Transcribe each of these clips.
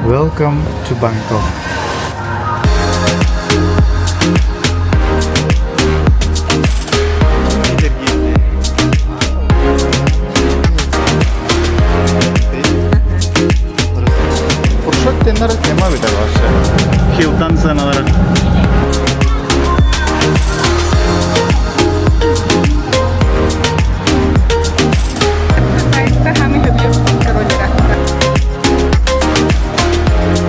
Welcome to Bangkok. Фуршет теннер тема бит вообще. Хилтон сыаналара.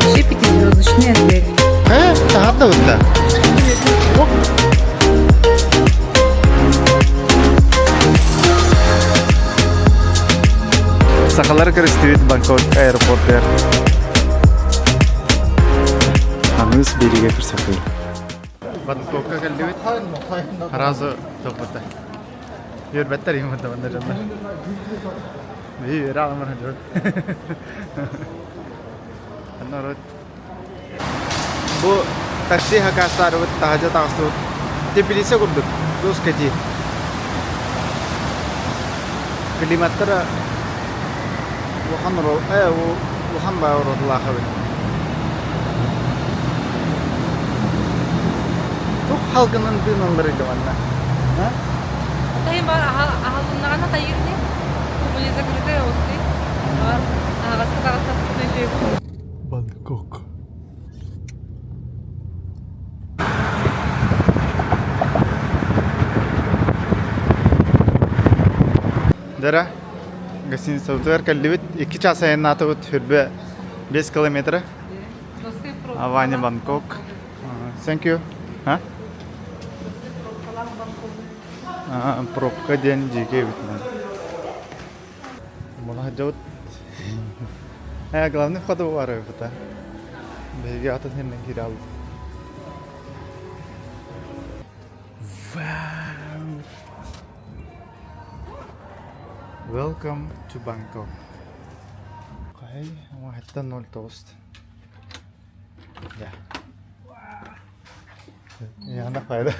Вообще пятизвездочный отель. Э, таһарда бытта. Сахалар көрүстүбүт Бангкок аэропортугар. Аныыс биэриигэ көрсөхпүт. Бангкокка кэллибит. Сразу топпута. Үөрбэттэр иммата манна дьоннор. Бии үөрэ аламар дьон. Народ. Бу такси хакастаарыбыт таһадьа таҕыстыбыт. Теплица курдук. Туус кэтии. Климаттара улахан улахан баа уротулаах эбит. Тух халгынан тыыналлар ити манна. Тайым бар аһалыннаҕына тайыр дии. Были закрытые осты. Бар аһаҕаска таҕыстахпытына үчүгэй Бангкок. Дара, гостиницабытыгар кэллибит. Икки час айаннаатыбыт хүрбэ 5 километра. Авани Бангкок. Thank you. А? Пробка диэн дьиикэй эбит. Муна дьабыт. Э, главный входу бар эбит. Биһиги атын сиринэн киирэ албыт. Вау! Welcome to Bangkok. Хай, уһаттан 09. Я. Яна файда.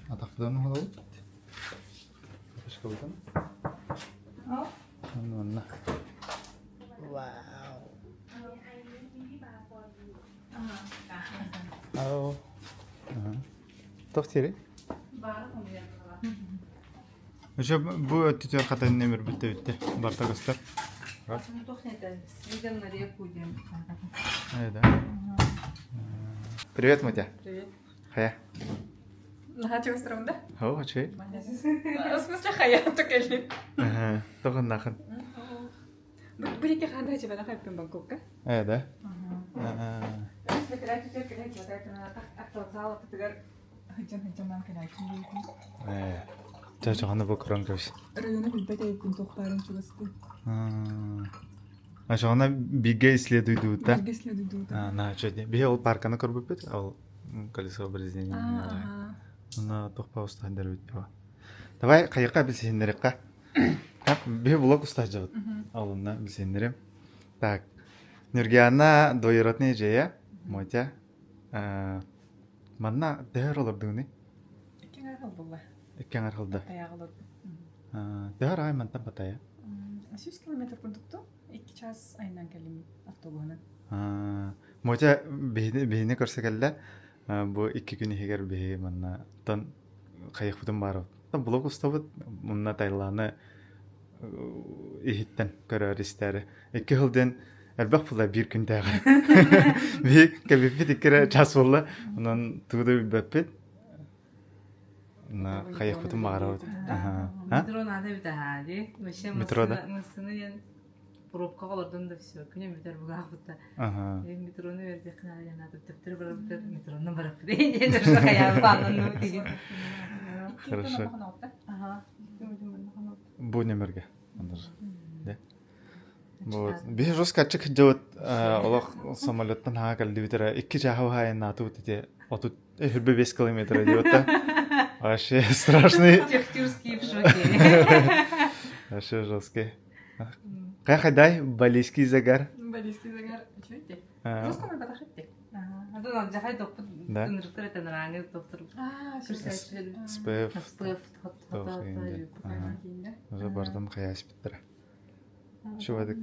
Атахпытын уһулабыт. Аташкабытын. Онно. Вау. Ау. Туох сири? Еще бу өттүтүгэр хатан нөмір бүттэ бүттэ. Барта көстөр. С видом на реку идем. Э, да. Привет, Мутя. Привет. Хая. Наһаа чугастырабын да? Хау, хачы. В смысле хая токели. Тоҕун нахын. Бу диэки хаанда чебена хайппын Бангкокка. Э, да? Э, чачаҕаны бу көрөн кэбис. Району билбэт эбиппин туохтаарын чугастыы. Ачаҕана бигэ исследуйдубут да? Бигэ исследуйдубут. Наача биһи ол парканы көрбүппүт, ол колесо обрезания. Уна тохпа устаһындарбыт Давай хайыкка билсиһиннэрикка. Биһи блог устаһдьабыт. Олунна билсиһиннэрим. Так, Нюргиана двоюродная эдьиийэ, Мотя. Манна төһөр олордугуный? Икки аҥар буолла. Икки аҥар хылда. Паттайаҕа олордум. Төһөр аай мантан Паттайа? 100 километр курдукту. Икки час айынан кэллим автобуһунан. Мотя биһини көрсө кэллэ. Бу икки күн иһигэр биһи манна тон хайыхпытын баарабыт. Блог устабыт, мунна Таиланы иһиттэн көрөр истээри. Икки сыл диэн элбэх буолла биир күнтээҕи. Биһи кэлбиппит икки эрэ час буолла. Онон тугу да билбэппит. На хайыхпытын баҕарабыт. Метро надо эбит аһаа дии. Вообще Метро да? массыына диэн пробкаҕа олордум да все. Күнүм бүтэр бугаахпыта. Метрону бердиэххин аҕай надо төптөрү барабыт метронан бараппыт диэн хайаан бааннанныбыт деген. Хорошо. Бу нөмерге. Вот. Биһи жестко аччык дьыбыт олох самолеттан хаҥа кэлдибит эрэ икки чааһы хаайыннаатыбыт ити отут хүрбэ бес километра диэбит да вообще страшный Техтюрский в шоке. Вообще жесткий. Хайдай балийский загар. Балийский загар. Чуете? Жестко мы батахетте. Атын алдьархай тохпут Да. ынырыктар этэн арааңы доктор Аа, көрсөөччүлэр СПФ СПФ Тоох иһинде. Уже бардым хайаспыттара. Шубадык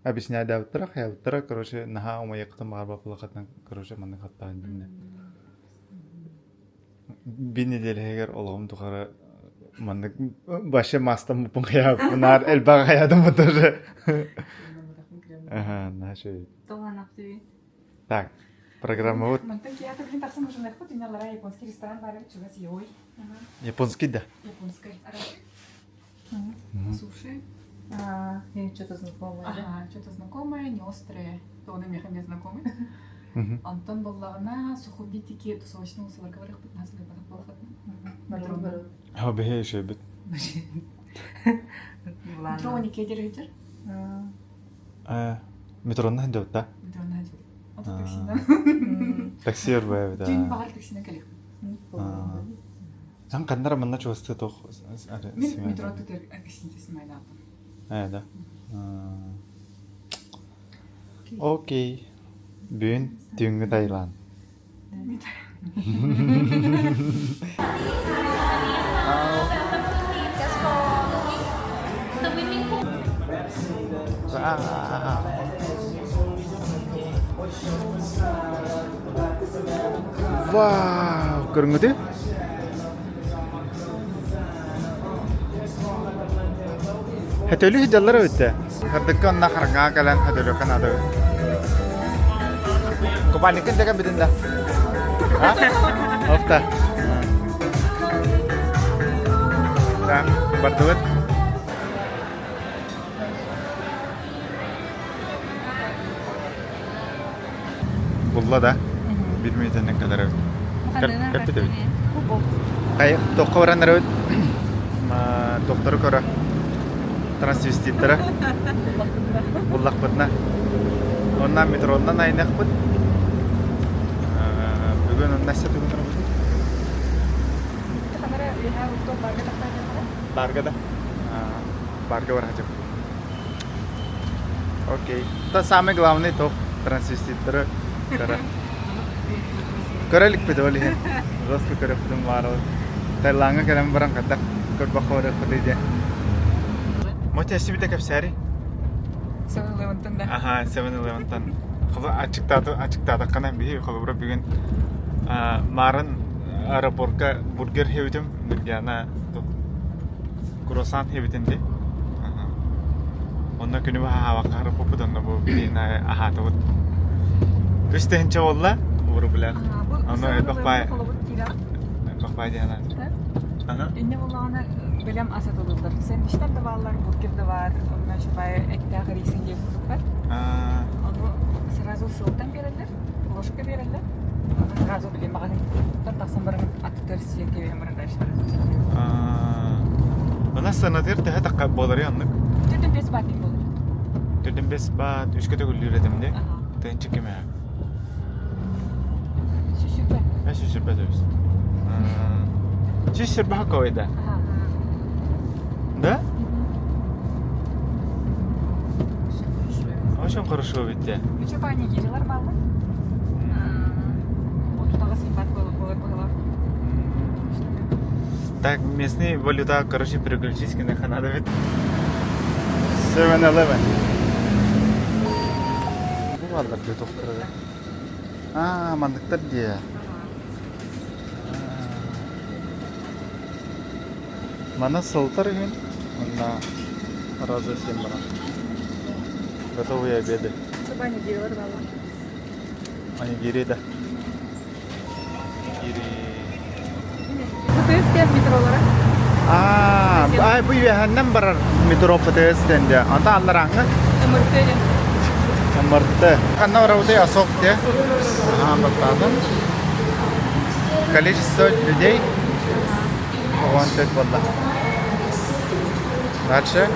объясняйдаабыттара, хайаабыттара, короче, наһаа умайыктым баҕарбат булахатынан, короче, маннык хаттаан динне. Бин неделяһыгар олоҕум тухары маннык вообще маастаммыппын хайаабыппын наар элбэх хайаатым тоже. Ага, наһаа үчүгэй. Так, программабыт Мантан киһи билин тахсан ужинахпыт инналара японский ресторан бар эбит чугас Йой. Японский да. Японский. Суши. А, что-то знакомое, да? Ага, что-то знакомое, не острое. То он меха мне знакомый. Антон боллаҕына сухубитики тусовочный усаларга барыахпыт наһаа батах буолахатна. Барыл барыл. Ха бэһэ үчүгэйбит. Метро он икки деревитер. Метронна сылдьабыт да? Метронна сылдьабыт. Ото таксинан. Такси өрбөйөбүт. Түүн баҕар таксинан кэлиэхпит. Сан ханнара манна чугастыы туох Мин метро тутар гостиница снимайдаатым. Ээ да. Окей. Бүгүн түүҥҥү Таиланд. Вау! Көрүҥҥүтүй? Хөтөлү сылдьаллар эбит ээ. Сырдыкка онно хараҥаҕа кэлэн хөтөлүөххэ наада эбит. Купальникын да кэлбитин да. А? Офта. Так, бардыбыт. Булла да. Бир мүнүүтэннэн кэлэр эбит. Кэлбит эбит. Хай, тоххо баран эрэбит. Доктору көрө. Трансвеститтара. Буллахпытына. Онна метроннан айныахпыт. Бүгүн онна бүгүн турабыт. Барга да. Барга барахачым. Окей. Это самый главный топ трансвеститтары көрө. Көрө иликпит ол иһин. Жестко көрөхпүтүн баарабыт. Таилаҥҥа кэлэн баран хайдах көрбөххө барыахпытый диэн. Мотя эсибитэ кэпсээри. 7-Eleven-тан да. Аха, 7-Eleven-тан. Холо ачыктааты ачыктаатаххына биһи холобура бүгүн маарын аэропортка бургер хебитим Нургиана круассан хебитин ди. Онно күнү баһаабакка хараппыппыт онно бу билиин аһаатыбыт. Үс тыһынча буолла урубуляр. Ону элбэх баай элбэх баай диэн Ага. Инне буллаҕына бэлэм ас атылыллар. Сэндвичтэр да бааллар, бургер да баар, онно баайы эттээх рисин диэн курдуктар. Ону сразу сылтан биэрэллэр, ложка биэрэллэр. Ону сразу билин маҕаһыынтан тахсан баран аттытыгар сиэн кэбиһэн баран дальше. Она санатыр төһө тахха буолары оннук? Төрдүн бес баат буолар. Төрдүн бес баат үскэ төгүллүүр этим де. Тыынчы кимэ? Сүсүрбэ. Сүсүрбэ төбүс. Сүсүрбэ хаккой да? Да? Очень хорошо ведь. Үчү паани киирилэр бааллар. Отутаҕа сыйбат буолар быһылар. Так, местный валюта, короче, переключись на надо ведь. 7-Eleven. Бу бааллар дии тохтор. Аа, манныктар дии. Мана сылтар үһүн, уонна раза сиэн баран. Готовые обеды. Онигири бааллар. Онигири да. Онигири. ПТС диэн метролара. Аа, ай бу үөһэннэн барар метро ПТС диэн дии. Онто алларааҥҥы? МРТ диэн. МРТ. Ханна барабытай Асок диэ? Аха, баттаатын. Количество людей 14 буолла. Дальше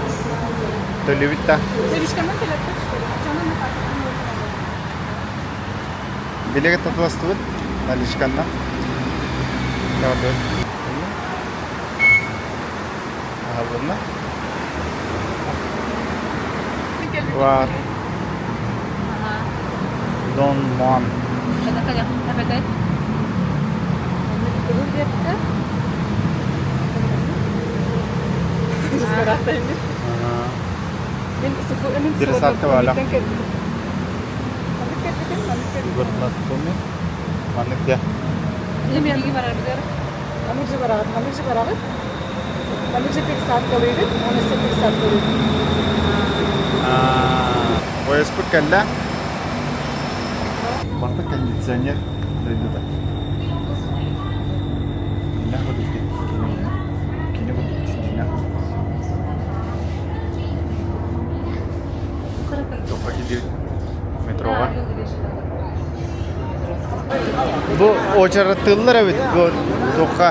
төлүүбүт да. Новичканан кэлэттэр. Билеги татыластыбыт наличканна. Аһаллынна. Бар. Дон Мон. Хана кэлэхпин эбэтэй. Тугу диэттэ? Мин мин Пересадка баала. Маннык кэлбитим, маннык кэлбитим. Горнатуми. Маннык дьэ. Биһиги барарбытыгар Маннык же бараҕыт, маннык же бараҕыт. Маннык же пересадкалыыгыт, уонна өссө пересадкалыыгыт. Поездпыт кэллэ. Барыта кондиционер дойдута. Киинэ курдук киинэ курдук киинэ. Тоққа киирдибит метроға. Бу очараттыыллар эбит бу туохха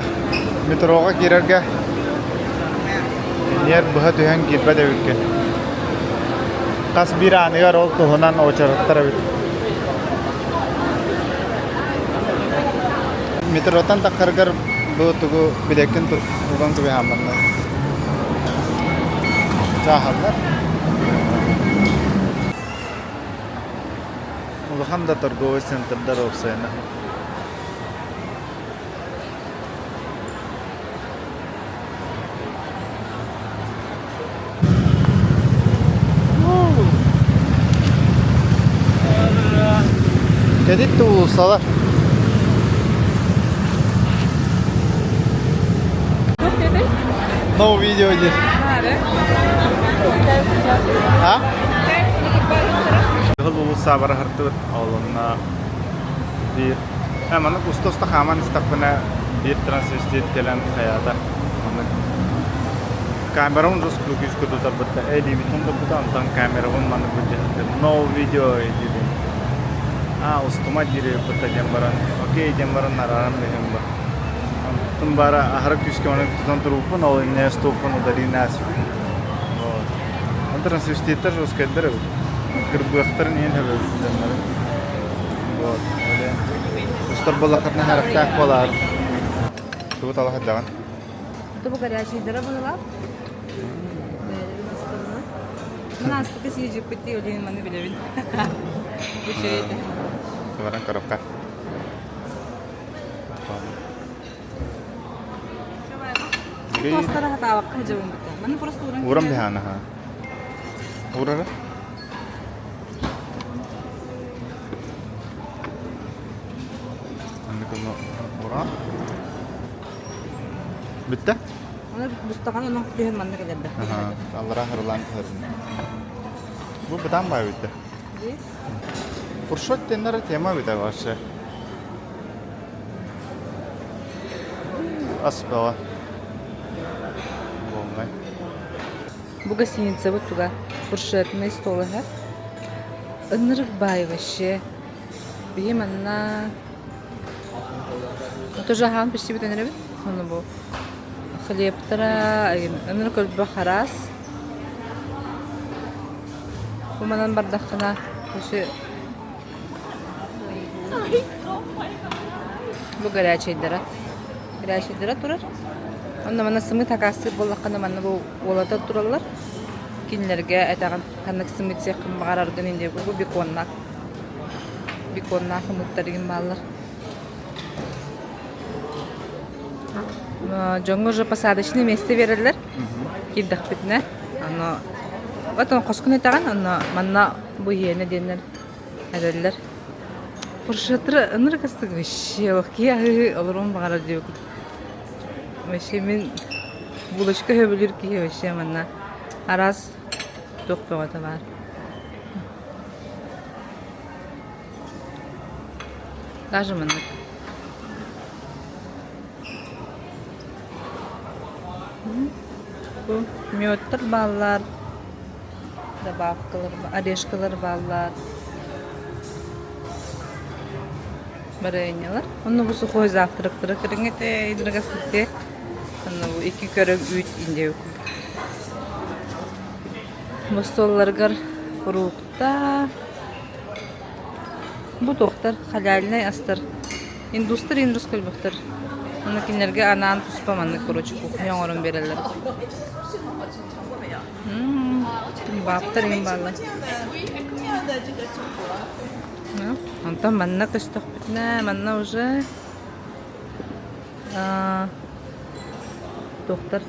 метроҕа киирэргэ Ньиэр быһа түһэн киирбэт эбиккин. Хас биир ааныгар ол туһунан очараттар эбит. Метроттан таххаргар бу тугу билэккин уган кыбыһаамманна. Чааһаллар. Улахан да торговый центрдар уопсайынан. Кэдит да уулуссалар. No video диир. А? Кыһыл уулусса бара сыртыбыт. Ол онно биир маннык уста-уста хааман истэхпинэ биир трансвестит кэлэн хайаата. Маннык камерабын русскую күүскэ тутарбытта ээ диэбитин туппута онтон камерабын маннык былдьаһыттым no video диибин аа устума диир эбиппит диэн баран окей диэн баран арааран бэһим ба онтун баара аһара күүскэ маннык тутан турбуппун ол иннэ стоппун удалин вот он трансвеститтар русскайдар эбит кырбыахтарын иһин хөбөбүттэннэр вот устар буоллаххытына харахтаах буолаар тугу талаһырдаҕын Тобу горячийдара быһылаах. Мин ааспыкка сиэдьиппит дии олиин маны билэбин. Үчүгэй этэ. Баран коробка. Тостара хатаабакка сылдьабын бутта. Маны просто уран Урам биһаана ха. Урара? Ура. Бүттэ? Оны бустаҕан онон түһэн манна кэлэрдэ. Аллара хырылаан түһэрин. Бу бытаан баа бүттэ. Фуршет теннер тема бүттэ вообще. Ас бөҕө. Болмай. Бу гостиницабыт туга фуршетный стол эһэ. Ынырык баай вообще. Биһи манна Тоже аһаан пищибит эрэбит. Ону бу хлебтара, ынырык өлбөх араас. Бу манан бардаххына вообще бу горячайдара. Горячайдара турар. Онно манна сымыыт акаастыыр буоллаххына манна бу уолаттар тураллар. Кинилэргэ этэҕин ханнык сымыыт сиэххин баҕараргын инде бу беконнаах беконнаах ымыттар игин бааллар. Дьоҥҥо уже посадочное место биэрэллэр киирдэхпитинэ. Ону вот он хоскун этэҕин, онно манна бу иһиэнэ диэннэр эрэллэр. Фуршетры ынырык астык вообще киһи аһыы олоруон баҕарар диэбит. Вообще мин булочка сөбүлүүр киһи вообще манна араас туох бөҕөтө баар. Даже маннык. Бу мёдтар бааллар, добавкалар, орешкалар бааллар, вареньелар. Онно бу сухой завтрактары кэриҥэтэ идыргастыкте. Онно бу икки көрүҥ үүт индиэ Бу остуолларыгар фрукта, бу туохтар халяльнай астар. Индустар индус кэлбэхтэр. Уонна кинилэргэ анаан туспа маннык короче кухня оҥорон биэрэллэр. Баптар иҥин бааллар. Онтон манна көстөхпүтүнэ, манна уже туохтар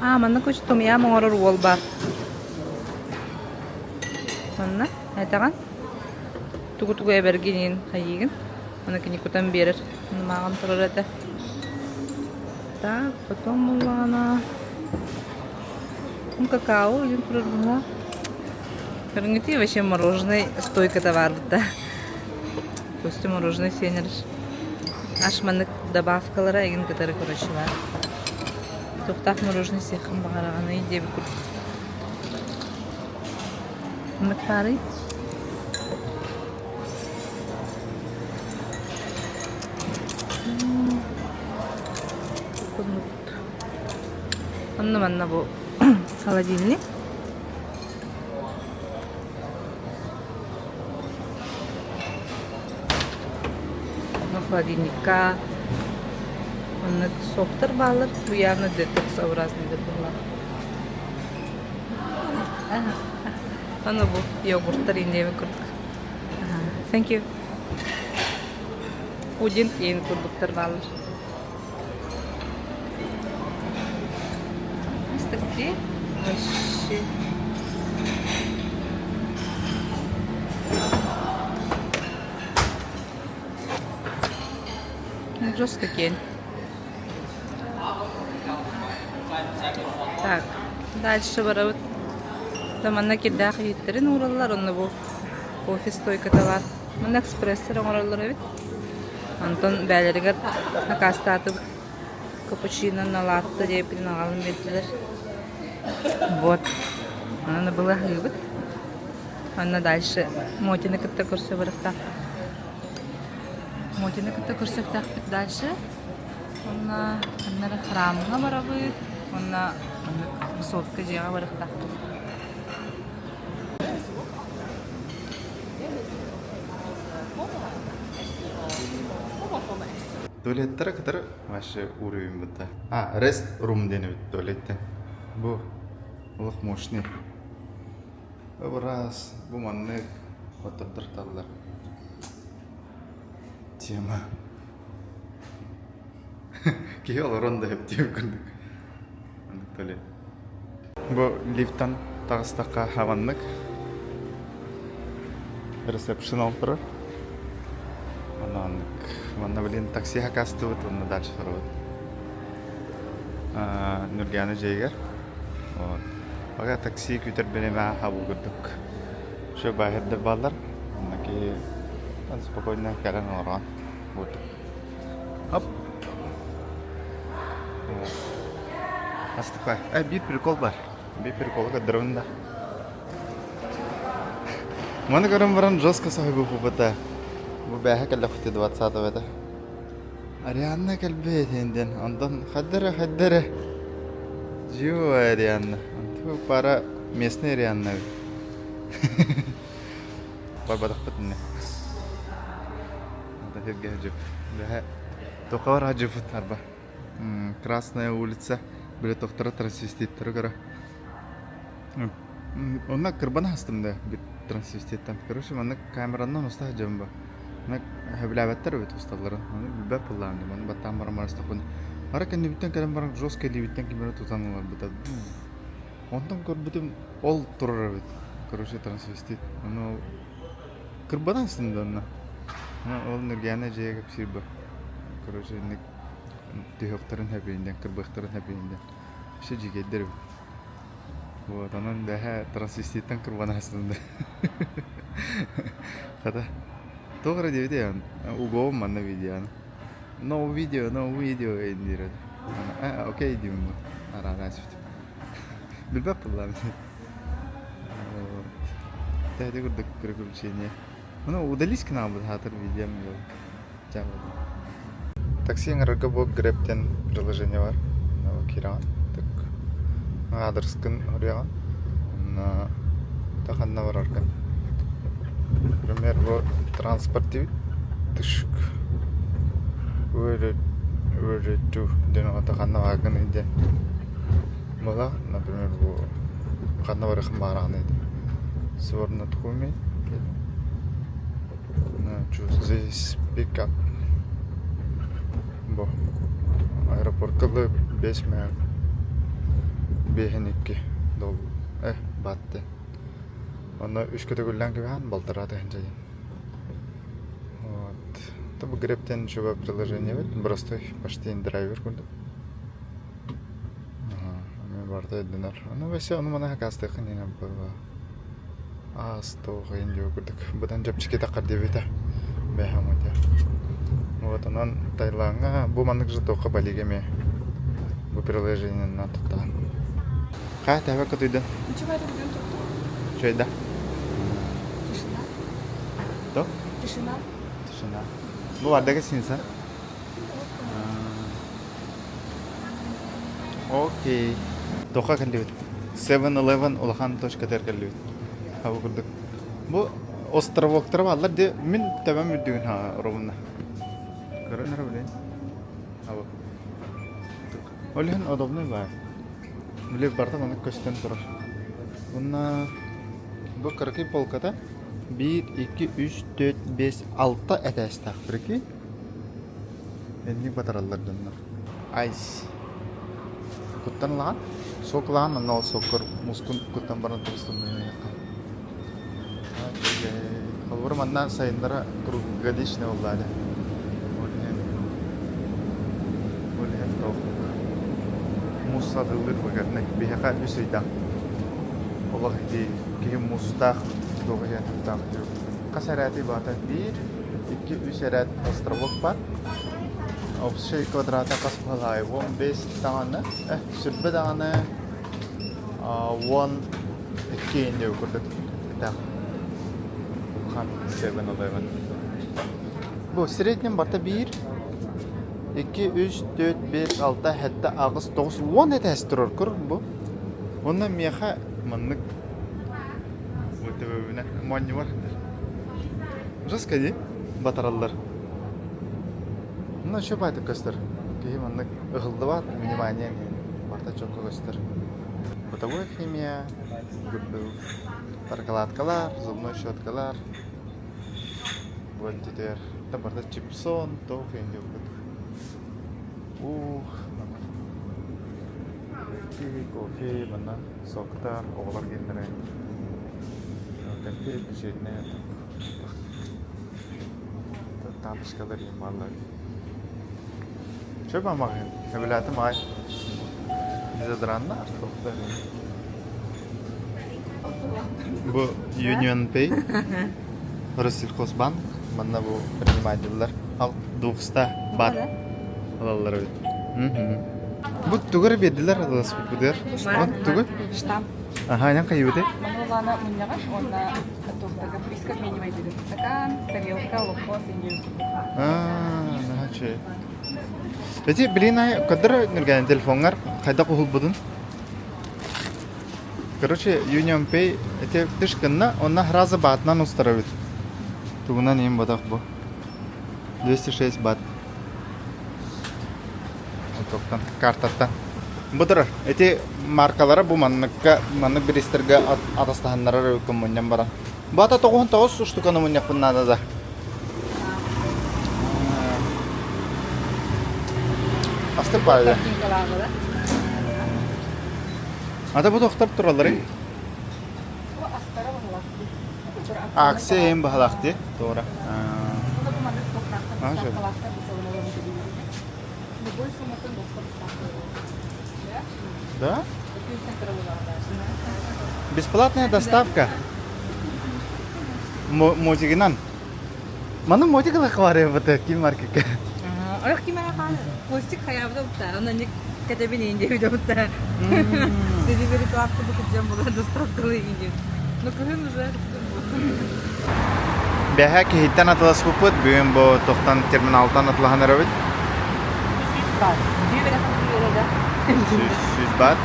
Аа, манна көч томьям оҥорор уол баар. Манна этэҕин тугу-тугу эбэргин хайыыгын. Аны кини кутан биэрэр. Мааҕын турар этэ. Так, потом буллаҕына какао илин турар була. Көрүҥҥүтүй вообще мороженое стойката баарбыт да. Костя мороженое сиэнэр. Аш маннык добавкалара игин кытары короче баар. Туохтаах мороженое сиэххин баҕараҕыный диэбит курдук. Маннык баарый? Онно манна бу холодильник. Холодильникка маннык соктар бааллар. Бу явно детокс-образный буолар. Аны бу йогурттар индиэбин курдук. Thank you. Пудинг иин курдуктар бааллар. Такие вообще. Жестко киэн. Так, дальше барабыт. Манна кирдээх иһиттэрин уураллар, онно бу кофе стойката баар. Манна экспрессер оҥороллор эбит. Онтон бээлэригэр накаастаатыбыт. Капучино на латте диэбитин аҕалан биэрдилэр. Вот. Онон былаһыыбыт. Онно дальше Мотины кытта көрсө барыахтаахпыт. Мотины кытта көрсүөхтээхпит дальше. Онно ханна эрэ храмҥа барабыт. Уонна высотка дьиэҕэ барыахтаахпыт. Туалеттара кытары вообще уровень будто. А, rest room диэн эбит туалеттен. Бу олох мощный. Раз, бу маннык оттоттор таллар. Тема. Киһи олорон да диэн курдук. Маннык туалет. Бу лифтан таҕыстахха хаваннык ресепшн олорор. Онон манна блин такси хакастыбыт уонна дальше барабыт. Нургиана дьиэгэр. Вот. Пока такси күтэр биримэ хабыл курдук. Все баһырдар бааллар. Онно киһи спокойно кэлэн олорон. Вот. Хоп. Астыкпай. Э, биир прикол бар. Биир приколу көрдөрөбүн да. Маны көрөн баран жестко соһуйбуппута. Бу бээһэ кэллэхпити 20 этэ. Арианна кэлбит диэн. Онтон хайдара хайдара. Живая Арианна. Онту пара местный Арианна. Барбатахпыт инне. Тоқар ажыпыт арба. Красная улица. Били тохтора трансвеститтары көрө. Онно кырбана хастым да бит трансвеститтан. Короче, манна камеранан уста сылдьабын ба. Манна сөбүлээбэттэр эбит усталларын. Ону билбэт буоллаҕым дии. Маны баттаан баран барыстахпын. Ара кэннибиттэн кэлэн баран жестко илиибиттэн ким эрэ тутан ыларбыта. Онтон көрбүтүм ол турар эбит. Короче, трансвестит. Ону ол кырбанан астым да онно. Ол Нургиана дьиэ кэпсиир бу. Короче, инник түһүөхтэрин сөп кырбыахтарын сөп Вообще дьиикэйдэр эбит. Вот, онон бэһэ трансвеститтан кырбана астым да. Хата, туох эрэ диэбитэ угуом манна видеоны. No video, no video диир этэ. Окей диибин бу. Араараа сүт. Билбэт буоллаҕым. Вот. Ити курдук приключение. Ну, удались к нам хаатыр видеом Такси ыҥырарга бу Grab диэн приложение бар. Киирэҕин. Так аадырыскын суруйаҕын. Онно ханна бараргын. Например, бу транспорт диэбит. Тышк. Where where to диэн оҕото ханна бааргыный диэн. Була, например, бу. Ханна барыаххын баҕараҕыный? Сворнатхуми Здесь pick up. Бу аэропортка ылы 5 мэ 5-2 дол э баатты. Онно үс көтөгүллээн кэбиһэн балтараа тыһынча диэн. Вот. Это бу Grab-тен үчүгэй приложение эбит. Простой почти драйвер курдук. Ага, барыта өйдөнөр. Аны вообще ону маны хакастыаххын диэн было. Аас туох ыйын диэбит курдук. Быдан чэпчэки таххар диэбитэ. Бэһэм этэ. Вот онон Таилаҥҥа бу маннык же туохха балига эмиэ бу приложениенан туттаҕын. Хаа тэбэ көтүйдүн? Ничего, это бүгүн туттум. Үчүгэй да? Тишина. То? Тишина. Тишина. Бу барда гостиница? Окей. Тоха кэллибит. 7-Eleven улахан точкатыгар кэллибит. Хабы курдук. Бу островоктара бааллар де мин төбөм үрдүгүн ха ровно. Көрөн эрэ билейин. Абы. Ол иһин удобный баар. Били барыта маннык көстөн турар. Уонна бу кыракый полката 1, 2, 3, 4, 5, 6 этээстээх прикинь. Инник батараллар дьоннор. Айс. Куттан ылаҕын? Сок ылаҕын, онно ол соккор мускун куттан баран тубустуннуйуохха. Холобур, манна сайыннара круглогодичный буоллаа дии. Ол иһин ол иһин туох муус сатыылыыр выгодный. Биһиэхэ үс ыйдаах. Олох ити киһи муустаах туох иһэн туттаах Хас эрээтий баата? Биир, икки, үс эрээт островок бар. Общий квадрата хас баһылаай? 15 даҕаны, сүрбэ даҕаны 12 инди курдук так. Улахан 7-Eleven. Бу среднем барта биир, 2, 3, 4, 5, 6, 7, 8, 9, 10 этээс турар кур бу. Онно миэхэ маннык Төбөбүнэ моонньубар. Жестко дии батараллар. Ну, еще байтык көстөр. Киһи маннык ыһыллыбат, внимание барта чокко көстөр. Бытовой химия, прокладкалар, зубной щеткалар. Вот теперь там барта чипсон, тоох инди Ух, кофе, манна Соктар, оҕолор гиннэрэ кэмпиэт печенье тапочкалар иһин бааллар. Чөп амаҕын, сөбүлээтим аҕай. Дезодораннар, туохтар Бу Union Pay, Россельхозбанк, манна бу принимателлэр ал двухста бат ылаллар эбит. Бу тугу эрэ биэрдилэр ыласпыппытыгар. Тугу? Штамп. Аха, инэн хайыбыты? Манулана мунньаҕар уонна туохтарга приска обменивайдыгын. Стакан, тарелка, лоппос, индию. Аа, наһаа Эти, блин, ай, кадыр нүргэн телефоҥҥар хайдах уһулбутун? Короче, Union Pay эти тыш гынна, онна сразу баатынан устарабыт. Тугунан иин ботах бу. 206 бат. Отоктан, картаттан. Бу турар. Эти маркалара бу манныкка, маннык биристерге атастаһыннарар эбиккин мунньан баран. Бата 99 штуканы мунньахпын наада да. Астык баайда. Ата бу тохтор туралларый? Акция эм баһалаахти туора. Да? Бесплатная доставка. Мотигынан. Маны мотик ылах бар эбит ким маркетке. Ойох ким хаан Костик хайаабыта бутта. Онон ник кэтэбин иин диэбитэ бутта. Деливери туапты бу кырдьан була доставкалыы иин диэбит. Но кыһын уже Бэһэ киһиттэн атыласпыппыт, бүгүн бу тохтон терминалтан атылаһан эрэбит. 100 бат. 100 бат.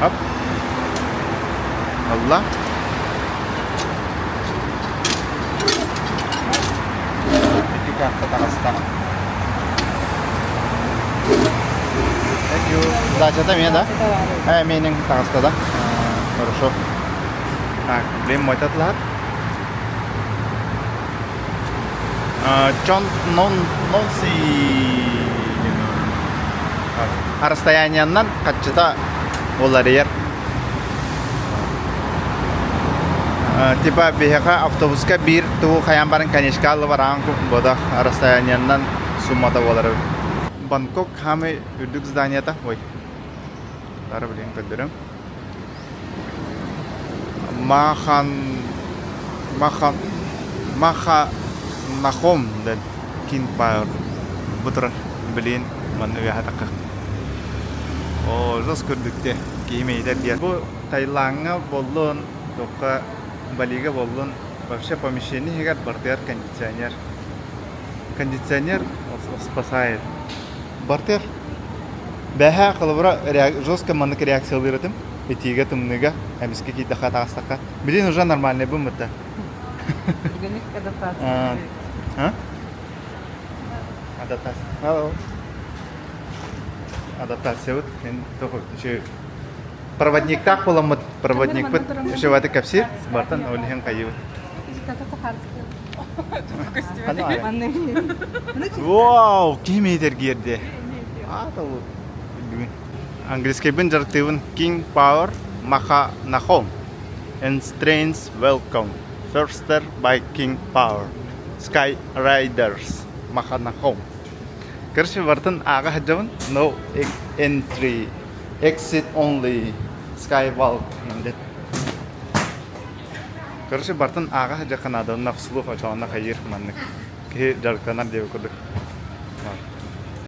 Оп. Алла. Икки карта таҕыста. Сдачата эмиэ да? Э, менин таҕыста да. Хорошо. Так, блин, мойтатлар. Чон нон нон си расстояниянан хаччыта уларыйар. Типа биһиэхэ автобуска биир тугу хайаан баран конечка аллыбараан бодох расстояниянан суммата буолар. Бангкок хаамый үрдүк зданиета. Ой. Тары билин көрдөрөм. Махан Маха Маха Нахом дэн King Power бу турар билин манна үөһэ тахха. Оо, жос көрдүктэ киһи мэйитэр диэн. Бу Таилаҥҥа боллун, туохха Балига боллун вообще помещение иһигэр бартыгар кондиционер. Кондиционер спасает. Бартыгар Бэһээ холобура жестко маннык реакциялыыр этим. Итиигэ, тымныыга, эмискэ киирдэххэ таҕыстахха. Билин уже нормальный быммыта. Түргэнник адаптация. А? Адаптация. Hello. Адаптациябыт мен тоҕо проводниктаах буоламмыт проводникпыт үшөбаты кэпсиир бартан ол иһин хайыбыт. Вау, ким этэргиэрде? Аата бүгүн. Английскайбын дьарыктыыбын King Power Maha Nahom and Strains Welcome Firster by King Power Sky Riders Maha Nahom Короче, бартын ааҕа сылдьабын No entry Exit only Skywalk Короче, бартын ааҕа сылдьахха наада, онно вслух очоонно хайыыр маннык. Киһи дьарыктанар диэбит курдук.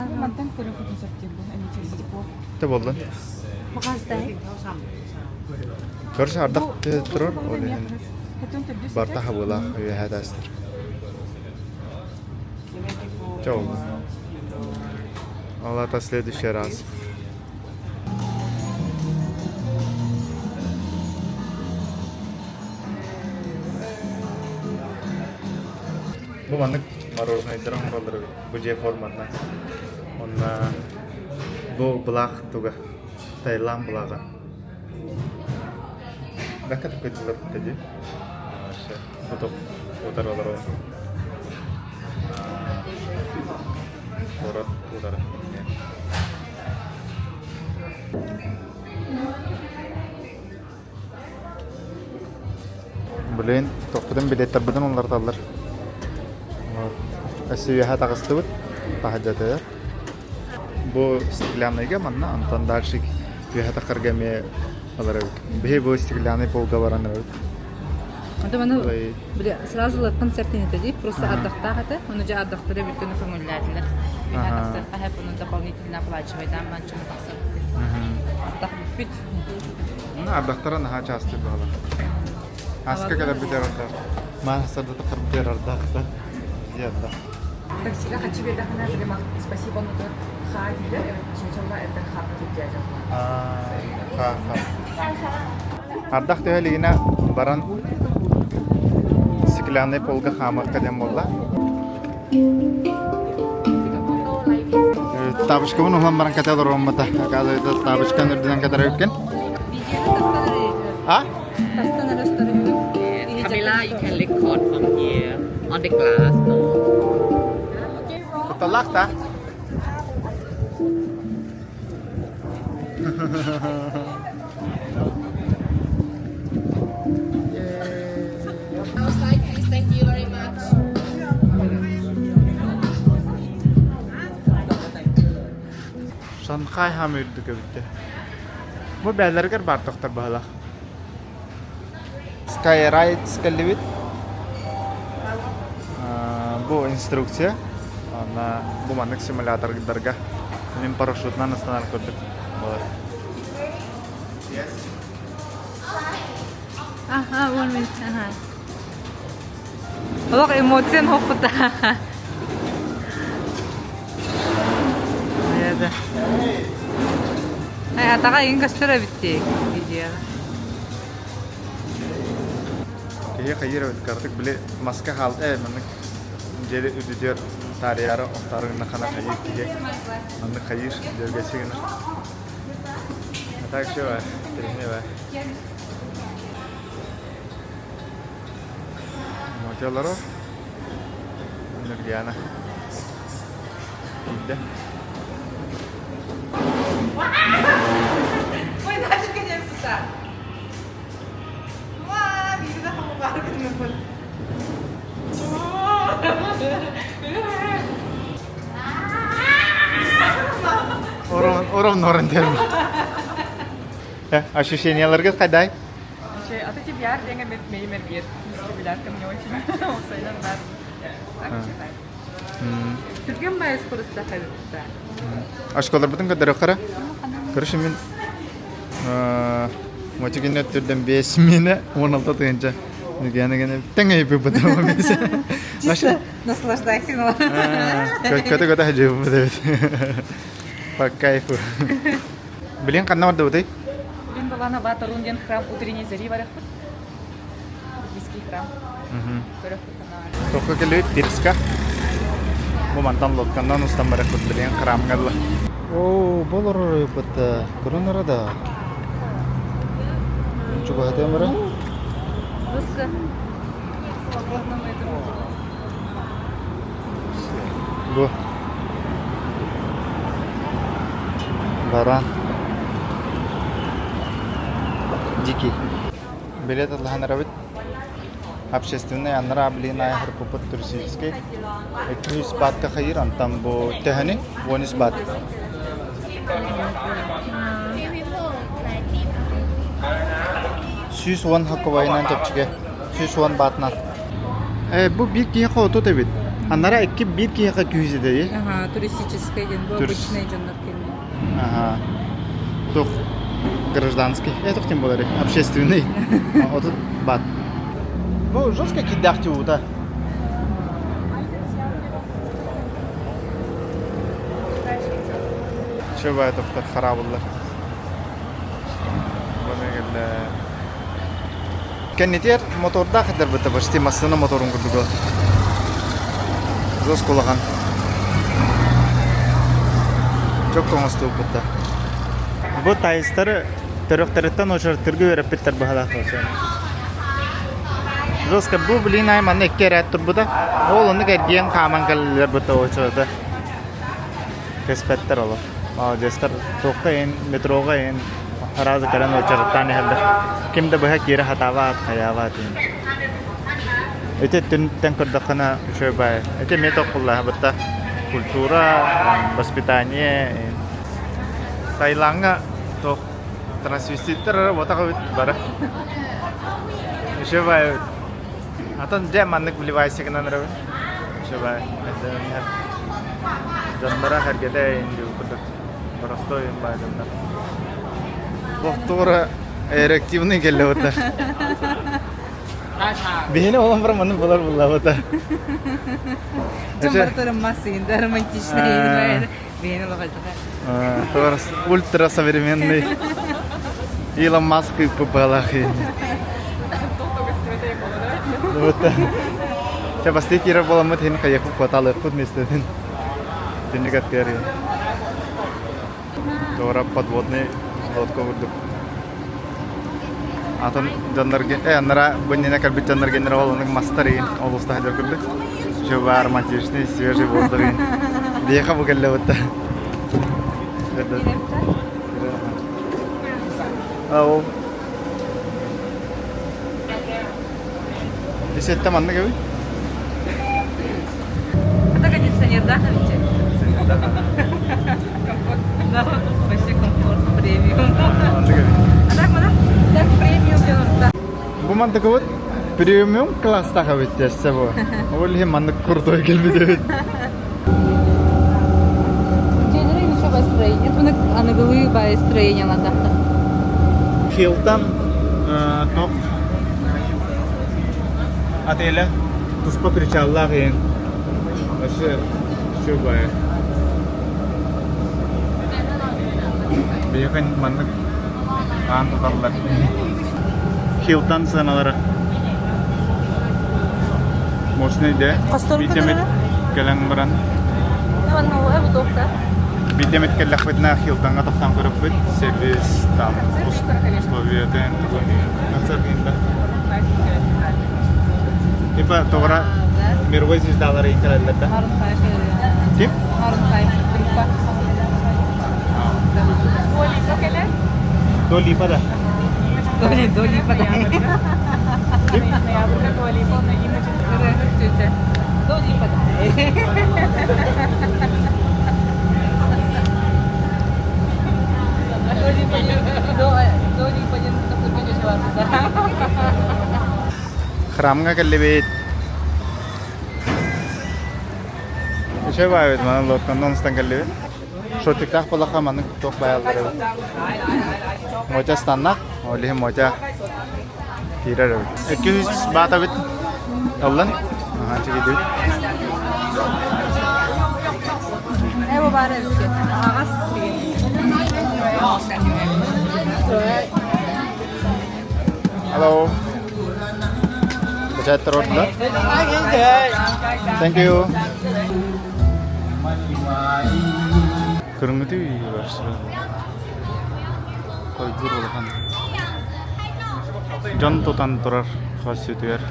Мантан көрө хотун сөптүүр эмиэ стекло. Те буоллун. Короче, ардах турар, ол иһин барта хабыылаах үөһээ таастар. Чэ буоллун. Ол ата следующий раз. Бу маннык мороженайдар оҥороллор эбит. Бу дьиэ форматынан. Онно бу былаах туга Таиланд былааҕа. Бэккэ туппайдылар дии. Бу утары олорор. Куорат утары. Блин, тохпутун билеттарбытын уларыталлар. Өссө үөһэ таҕыстыбыт, таһырдьатыгар. Бу стеклянныйга манна, онтон дальше үөһэ тахарга эмиэ олоробут. Биһи бу стеклянный полга баран эрэбит. Это маны били сразу лаппын септин этэ дии, просто ардахтаах этэ. Ону дьэ ардахтара бүттүнү көҥүллээтилэр. Үөһэ тахсыахха хэп, ону дополнительно оплачивайдаан манчыны тахсабыт. Ардах бүппүт. Ардахтара наһаа чаастык баҕалар. Аска кэлэрбит ардах. Маастардата харбытыар ардахта. Ардах. Таксига хачы бердахына били спасибо онутур хаа диилер чучалла эрден хааппыт Ха-ха. Ардах төһө илигинэ баран стеклянный полга хаамыахха диэн буолла. Табышкабын уһлан баран кэтэ олоруоммута. Оказывается, табышкан үрдүнэн кэтэр эбиккин. А? Camila, you can record from here on the glass. No. Кутталлаах да? Outside, please. Thank you very much. Шанхай хам үрдүк эбиттэ. Бу бээлэригэр баар тохтор баһылаах. Skyrides кэллибит. Бу инструкция. Онно бу маннык симулятордарга мин парашютынан ыстанар курдук буолар. Ага, one minute. Ага. Олох эмоциян хоппута. Да. Ай, атаға ең көстөр эбитти видео. Киһи хайыр эбит картык били маска хаал э маннык дьиэли үрдүтүгэр таарыйаары охтоору гынна хана хайыр киһи маннык хайыр дьэргэчи гынар. Так что бар, трени бар. Мотелоров Нургиана. Киирдэ. Ой, нафиг кэлэн тута. Ва, биирдэ хамаҕар гынныбын. Орон орон дерм. Ощущенияларгыт хайдай? А ты тебе яр деньги меймер бир. Вестибулярка мне очень. Осайдан бар. Түргэн байыс курста хабитта. Ашколарбытын көрдөрө қара. Короче, мен мотигинне түрден 5 мені 16 тыгынча. Гene гene тең эйпи бутым бес. Чисто наслаждайся. Көтө көтө хажы бут. По кайфу. Блин, ханна бардыбытый? Блин, была Батарун диэн храм утренней зари барахпыт. Буддийский храм. Тохо келбит пирска. Бу мантан лодкандан устан барахпыт билин храмҥа Оо, болор бытта көрөн да. Чугаһатыам бара. Руска. Свободно мы это Бу. Баран. Дикий. Билет атылаһан Общественный аннара блин хырпыпыт туристический. 200 батка хайыр антан бу төһөнү 10 бат. 110 хаккабайынан чэпчэки. 110 батынан. Бу биир киһиэхэ отут эбит. Аннара икки биир киһиэхэ күүс этэй. Ага, туристический день. Бу обычный дьоннор кэлли. Ага. Тух гражданский. Это тем более общественный. Отут бат. Бу жестко кидахти ута. Чөбай тоқтар харабыллар. Кэннитер мотордаах этэр быта почти массыына моторун курдук Жестко улахан. Чөк оҥостубуппут Бу таистары төрөхтөрүттэн очертыргы үөрэппиттэр быһалаах Жестко бу блин ай манна икки эрээт турбута. Ол оннук эргийэн хааман кэллилэр быта очерата. Кэспэттэр олох. Молодецтар туохха иһин метроҕа иһин араас кэлэн очераттаан иһэллэр. Ким да быһа киирэ хатаабаат, хайаабаат иһин. Ити өттүнтэн көрдөххүнэ үчүгэй баайы. Ити эмиэ тоххуллааһыбытта культура, воспитание Таилаҥҥа туох трансвеститтэр эрэ буотах эбит бары. Үчүгэй баайы эбит. Атын дьэ маннык вливайся гынан эрэбин. Үчүгэй баайы. Дьонноро сэргэтэ индиу курдук. Боростуой баай дьоннор. Туора эрективный кэллэ быта. Биһини олон баран маннык булар буллабыта. Дьон барытарын массыында романтичный Биһини олохойдоха. Ультра современный Илон Маск ыыппыт Чэ, бастыы киирэр буоламмыт иһин хайыахпыт куотаалыахпыт миэстэтин түннүк аттыгар Туора подводный лодка курдук. Атын дьоннорго, э, аннара бу иннинэ кэлбит дьоннорго иннинэ ол оннук мастар игин олуста сылдьар курдук. Еще романтичный, свежий воздух игин. Биһиэхэ бу кэллэ бытта. Ол Десетте маннык эбит. Это кондиционер, да, хотите? Комфорт. Да, вообще комфорт премиум. Маннык эбит. А так мана? Так премиум делают, Бу мантыкыбыт премиум класстаах эбит дессе бу. Ол иһин маннык крутой кэлбит эбит. Дьиэлэрэ еще построение. Это аныгылыы построение ладахта. Хилтон топ отеля туспа причаллаах иһин вообще все баайы. Биһиэхэ маннык аан туталлар. Хилтон сыаналара мощный да Хосторун биитэмит кэлэн баран Манна уһа бутуохта. Биирдэ эмит кэллэхпитинэ Хилтоҥҥа тохтоон көрөппүт. Сервис там условиятын тугун концерт да. Типа тоҕура мировой звездалар ыйын кэлэллэр да. Ким? Группа. Дуа Липа кэлэр. Дуа Липа да. Дуа Липа да. Ноябрьга Дуа Липа онно Imagine Дуа Липа да. Храмҥа кэллибит. Үчүгэй баайбыт манан лодканнан устан кэллибит. Шортиктаах буоллахха маннык туох баайаллар эбит. Мотя станнах, ол иһин Мотя киирэр эбит. 200 баат эбит. Ыллын. Аха, чигидибит. Эво баар эбит. Аҕас Hello. Бэчээттэр ордулар. Thank you. Кырыҥыты барсыра. Койбур улахан. Дьон тутан турар хос сүтүгэр.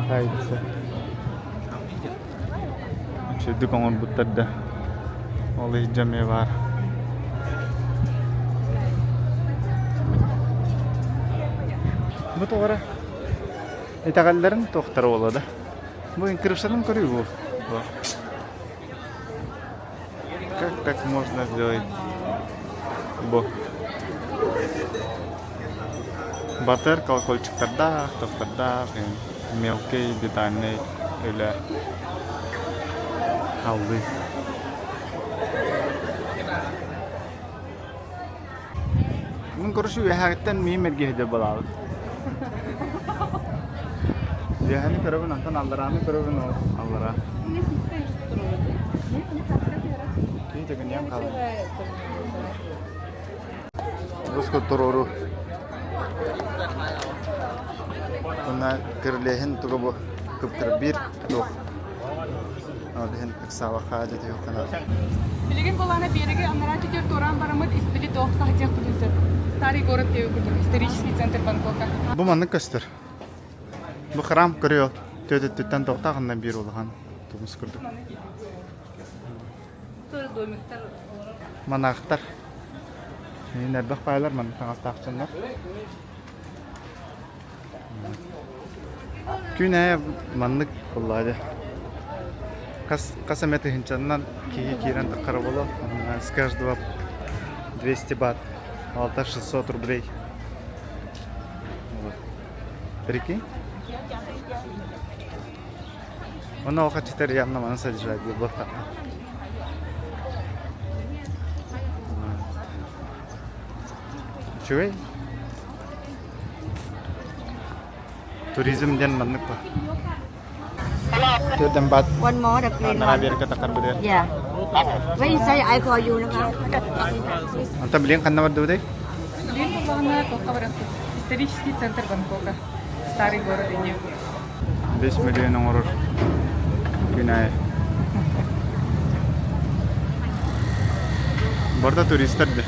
Хайдса. Үчүгэйдик оҥорбуттар да ол иһирдьэ эмиэ баар. Бу тоҕо эрэ итэҕэллэрин туохтара буолуо да. Бу инкрипшенын көрүү бу. Как так можно сделать? Бу. Батыр колокольчиктардаах, тохтардаах, мелкий детальный үлэ аллыы. Мин короче үөһээттэн миим эргиһидэ балаабыт. Үөһэни көрөбүн, онтон алларааны көрөбүн ол аллара. Кии төгүнүйэн хаалар. Буску туруору. Уонна кирилиэһин тугу бу кыптыр биир туох. Ол иһин ыксаабакка дьэтиһиэххэ наада. Билигин буолаана биэрэги анараа түтүөр туораан бараммыт испили туох таһдьыахпытын сөп. Старый город диэби курдук исторический центр Бангкока. Бу маннык көстөр. Бу храм көрүө төтөттүттэн тоқтағыннан биир улахан тумус курдук. Монахтар. Элбэх баайлар маннык таҥастаах дьоннор. Күн аайы маннык буоллаҕа дии. Хас хас эмэ тыһыынчаннан киһи киирэн таххара буолуо. С каждого 200 бат, 600 рублей. Вот. Прикинь? Онно ол хаччытар явно маны содержать буолуохтаах. Үчүгэй. Туризм диэн маннык ба. Төрдөн бат. One more the green Анараа one. биэргэ тахарбытыгар. Yeah. When you say I call you นะคะ Онтон билигин ханна бардыбытай? Билигин буоллаҕына туохха барыахпыт? Исторический центр Бангкока. Старый город Индия. 5 миллион оҥорор күн аайы. Барда туристар да.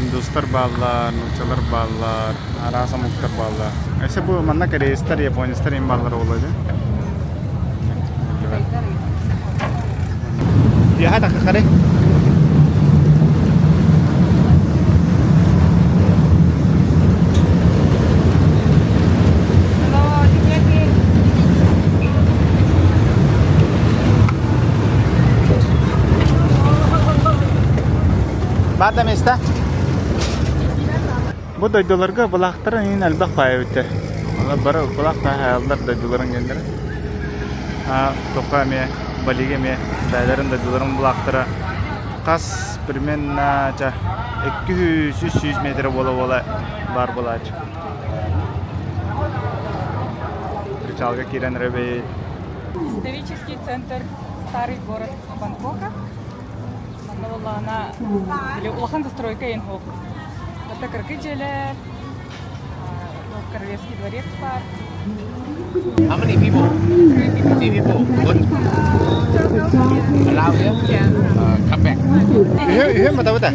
Индустар бааллар, нууччалар бааллар, араас омуктар бааллар. Өссө бу манна корейстар, японецтар им бааллар буолуо дии. Үөһэ таххахары. Баар да место. Бу дойдуларга былаахтара иин элбэх баайа эбиттэр. Олор бары былаах баайаллар дойдуларын геннэрэ. Тока эмиэ, Балига эмиэ бэйэлэрин дойдуларын былаахтара хас примерно ча 200-300 метр буола-буола баар буолааччы. Причалга киирэн эрэбит. Исторический центр старый город Бангкока. Манна буоллаҕына били улахан застройка иһин суох. Барыта кыракый дьиэлэр, Королевский дворец баар. How many people? Three people. Good. Allow here? Come back. Үһү матабыта.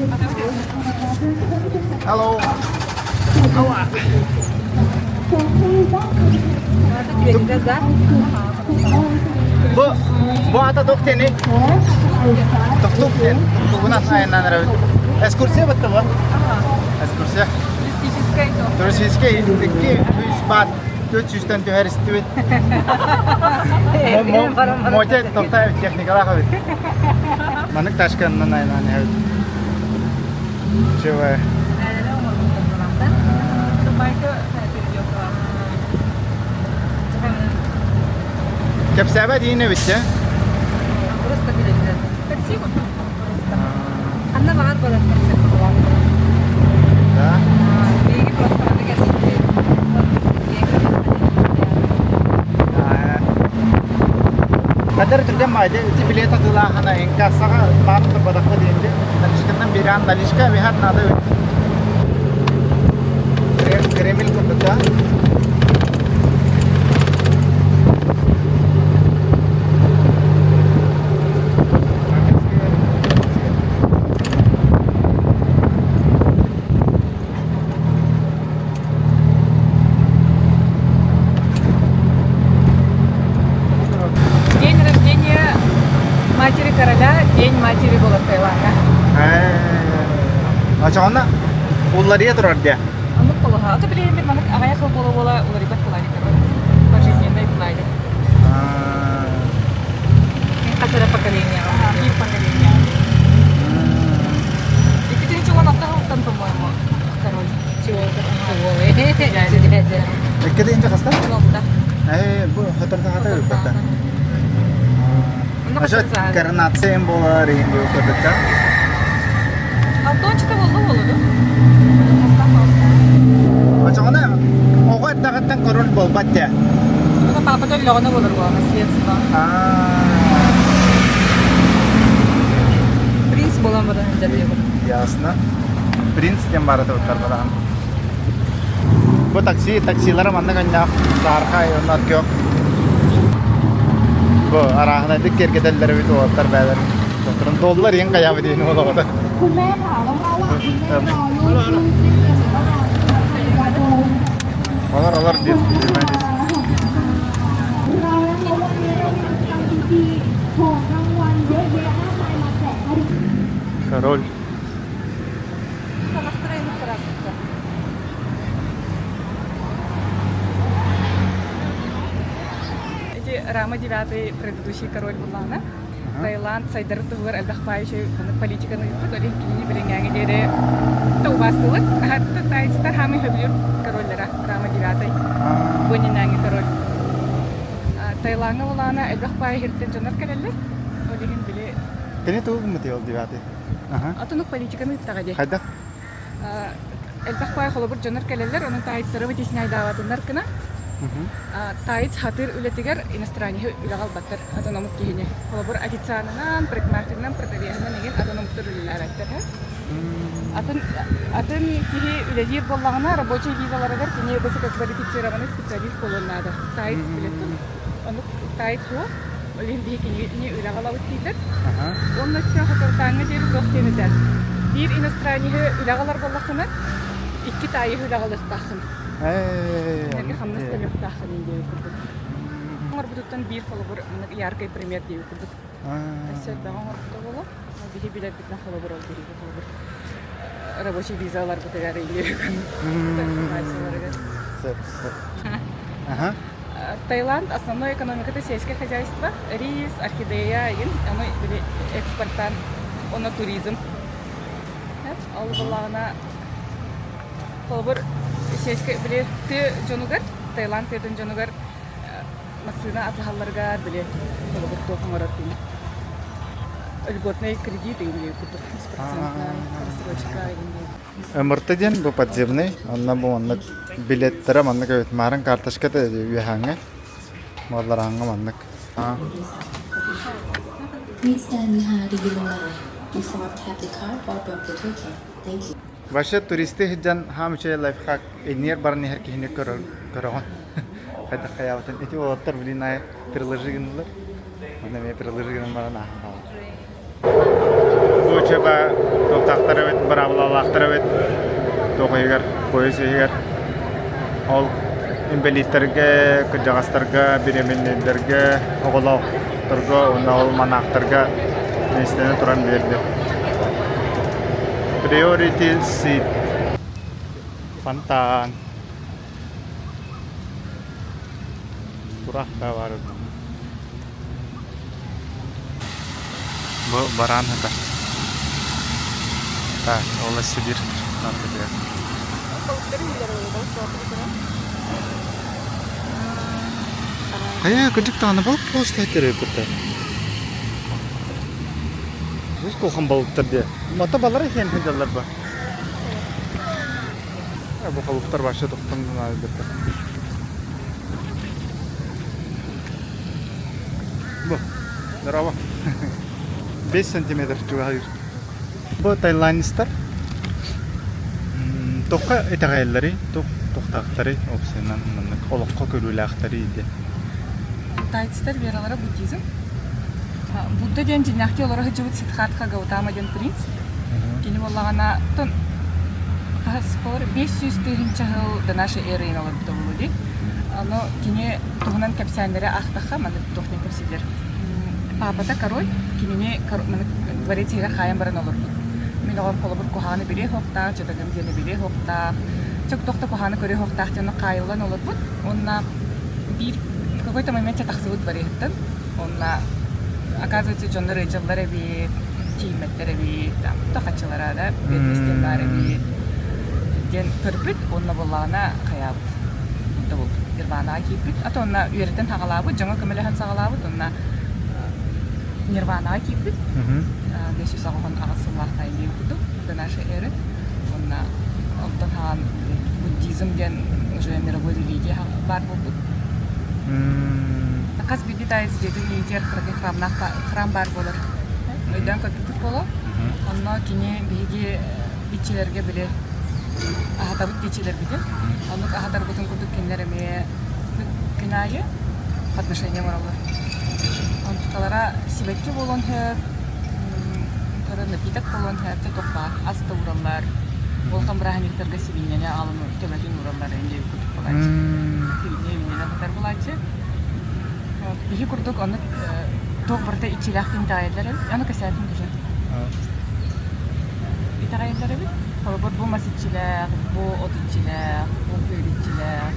Hello. Бу бу ата туох диэний? Туктук диэн. Туктугунан айаннаан эрэбит. Экскурсия бытта бу. Экскурсия. Туристическай Туристическай икки үс баат төрт сүүстэн түһэр истибит. Мотя тохтой техникалаах эбит. Маннык тачканнан айаннаан иһэбит. Чего? Кэпсээбэт иин эбит дьэ. Просто билэллэр. Такси курдук. Ханна баҕар барар такси курдук. Да. Биһиги просто манна кэлбиппит. Кадыр түргэн маайда ити билет атыылаахана инкассаҕа баар турбатахха диэнди наличканан биэрээн наличка биһат наада эбит. Кремль курдук да? День рождения матери короля, день матери была Таиланда. Очоҕуна улларыйа турар дии. Оннук полоһа. Ото билигин мин маннык аҕыйах сыл буола-буола уларыйбат былаанньык пожизненный былаанньык. Хас эрэ поколениеҕа. Биир поколение. 2016 сылтан, по-моему, король. Икки хаста? 16. Э, бу хоторто хата ыппата. Ошо коронация буолар иһин диэн көрбүттэ. Алтончика болду болуду. Очоҕуна оҕо эрдэҕиттэн король буолбат дии. Ону папа төллөҕүнэ болор буо наследство. Принц буолан баран дьарыйабын. Ясно. Принц диэн баара табыттар Бу такси, таксилара манна гынньаах саархай онно көх. Бу арааһынайдык киэргэтэллэр эбит уолаттар бээлэр. Тохторун доллар иэн хайаабы диэн олоҕота. Олар олар диэн. Король. Эти Рама девятый предыдущий король Улана. Таиланд сайдар туһугар элбэх баай политиканы ыыппыт, ол иһин кинини билиҥҥээҥи диэри убаастыылар. Таайыстар хаамый сөбүлүүр короллара Рама девятый. Бу иннинээҥи король. Таилаҥҥа Улана элбэх баай иһиртэн дьоннор кэлэллэр. Ол иһин били Кини тугу гыммытый ол девятый? Отунук политиканы ыыттаҕа дии. Хайдах? Элбэх баай холобур дьоннор кэлэллэр, онон таайыстары вытесняйдаабатыннар гына. Таец хатыыр үлэтигэр иностранеһы үлэҕэ ылбаттар атын омук киһини. Холобур, официанынан, парикмахерынан, продавеһынан игин атын омуктар үлэлээбэттэр. Атын, атын киһи үлэлиир буоллаҕына, рабочай визаларыгар кини высококвалифицированный специалист буолуон наада. Таец билеттин. Онук таец суох. Ол иһин биһи кинини үлэҕэ ылабыт дииллэр. Уонна өссө хатыртааҥҥа диэри туох диэн этэр. Биир иностранеһы үлэҕэ ылар буоллаххына, икки таайыһы үлэҕэ ылыахтааххын. Кинилэргэ хамнас төлүөхтааххын диэбит курдук. Оҥорбутуттан биир холобур маннык яркай пример диэбит курдук. Өссө элбэҕи оҥорбута буолуо. Биһи билэрбитинэн холобур ол биһиги холобур рабочий виза ыларбытыгар или Сөп, сөп. Ага. Таиланд основной экономиката сельское хозяйство, рис, орхидея, игин, ону били экспорттаан, оно туризм. Ол буллаҕына холобур сельское били тыа дьонугар, Таиланд тыатын дьонугар массыына атыһалларыгар били холобур туох оҥорор кини льготный кредит или курдук беспроцентная рассрочка или МРТ диэн бу подземный, онно бу маннык билеттэрэ маннык эбит маарын карточката үөһээҥҥэ буолларааҥҥа маннык Please stand behind the yellow line before tap the card or drop the token. Thank you. Вообще туристы сылдьан хаам үчүгэй лайфхак иннигэр баран иһэр киһини көрөҕүн. Хайдах хайаабытын ити уолаттар блин аайы приложи гыннылар. Онно эмиэ приложи гынан баран ааһан хаалар. Бу чөба туохтаахтар эбит, быраабылалаахтар эбит. Туох иһигэр, поезд иһигэр. Ол инбэлииттэргэ, кырдьаҕастарга, беременнэйдэргэ, оҕолоохторго уонна ол манаахтарга миэстэни туран биэрди. Priority seat. Фонтан. Тураах да баар Бу бараан сытар. Так, ол Сибирь наадатыгар. Хайа, кырдьык даҕаны балык буолуста этэр Бу кулхан балыктар диye. Мата балара иһэн сылдьаллар ба. Бу халыптар вообще тохтон наадыттар. Бу, здорово. 5 сантиметр чугаһыыр. Бу тайландецтар тохха итэҕэйэллэрий, тух тухтаахтарый, уопсайынан маннык олоххо көрүүлээхтэрий диэн. Тайцтар вералара буддизм. Будда диэн дьиҥнээхтии олоро сылдьыбыт Сиддхартха Гаутама диэн принц. Кини буоллаҕына, хаһыс буолар 500 тыһыынча сыл до нашей эры олорбута буолуо дии. Ону кини туһунан кэпсээннэри аахтахха, маннык туох диэн кэпсииллэр. Папата король кинини маннык дворец иһигэр хаайан баран олорбут. Мин оҕом холобур куһаҕаны билиэ суохтаах, дьадаҥым диэни билиэ суохтаах, чөк туох да куһаҕаны көрүө суохтаах диэн хаайыллан олорбут. Уонна биир в какой-то моменте тахсыбыт дворецтан. Уонна оказывается дьоннор ыалдьаллар эбит, тиийиммэттэр эбит, там тахаччылара да бедностен баар эбит диэн көрбүт уонна буоллаҕына хайаабыт да буолбут нирванаҕа киирбит а то онно үөрэтэн саҕалаабыт дьоҥҥо көмөлөһөн саҕалаабыт уонна нирванаҕа киирбит 598 сыллаахха диэн курдук до нашей эры уонна онтон хаан буддизм диэн уже мировой религия баар буолбут хас биирдии таайыс дьиэтин иитиэр кыракый храмнаах храм баар буолар өйдөөн көрбүппүт буолуо онно кини биһиги иччилэргэ били аһатабыт иччилэрбитин оннук аһатарбытын курдук кинилэр эмиэ күн аайы подношение оҥороллор онтукалара сибэкки буолуон сөп напиток буолуон сөп дьэ туох баар ас да уураллар улахан бырааһынньыктарга сибиинньэни аҕалан төбөтүн уураллар диэбит курдук буолааччы сибиинньэ үүннэнэ сытар буолааччы Биһи курдук оннук туох барыта иччилээхтик итэҕэйэллэр эбит. Аны кэсээтим тоже. Итэҕэйэллэр эбит. Холобур, бу мас иччилээх, бу от иччилээх, бу күөл иччилээх.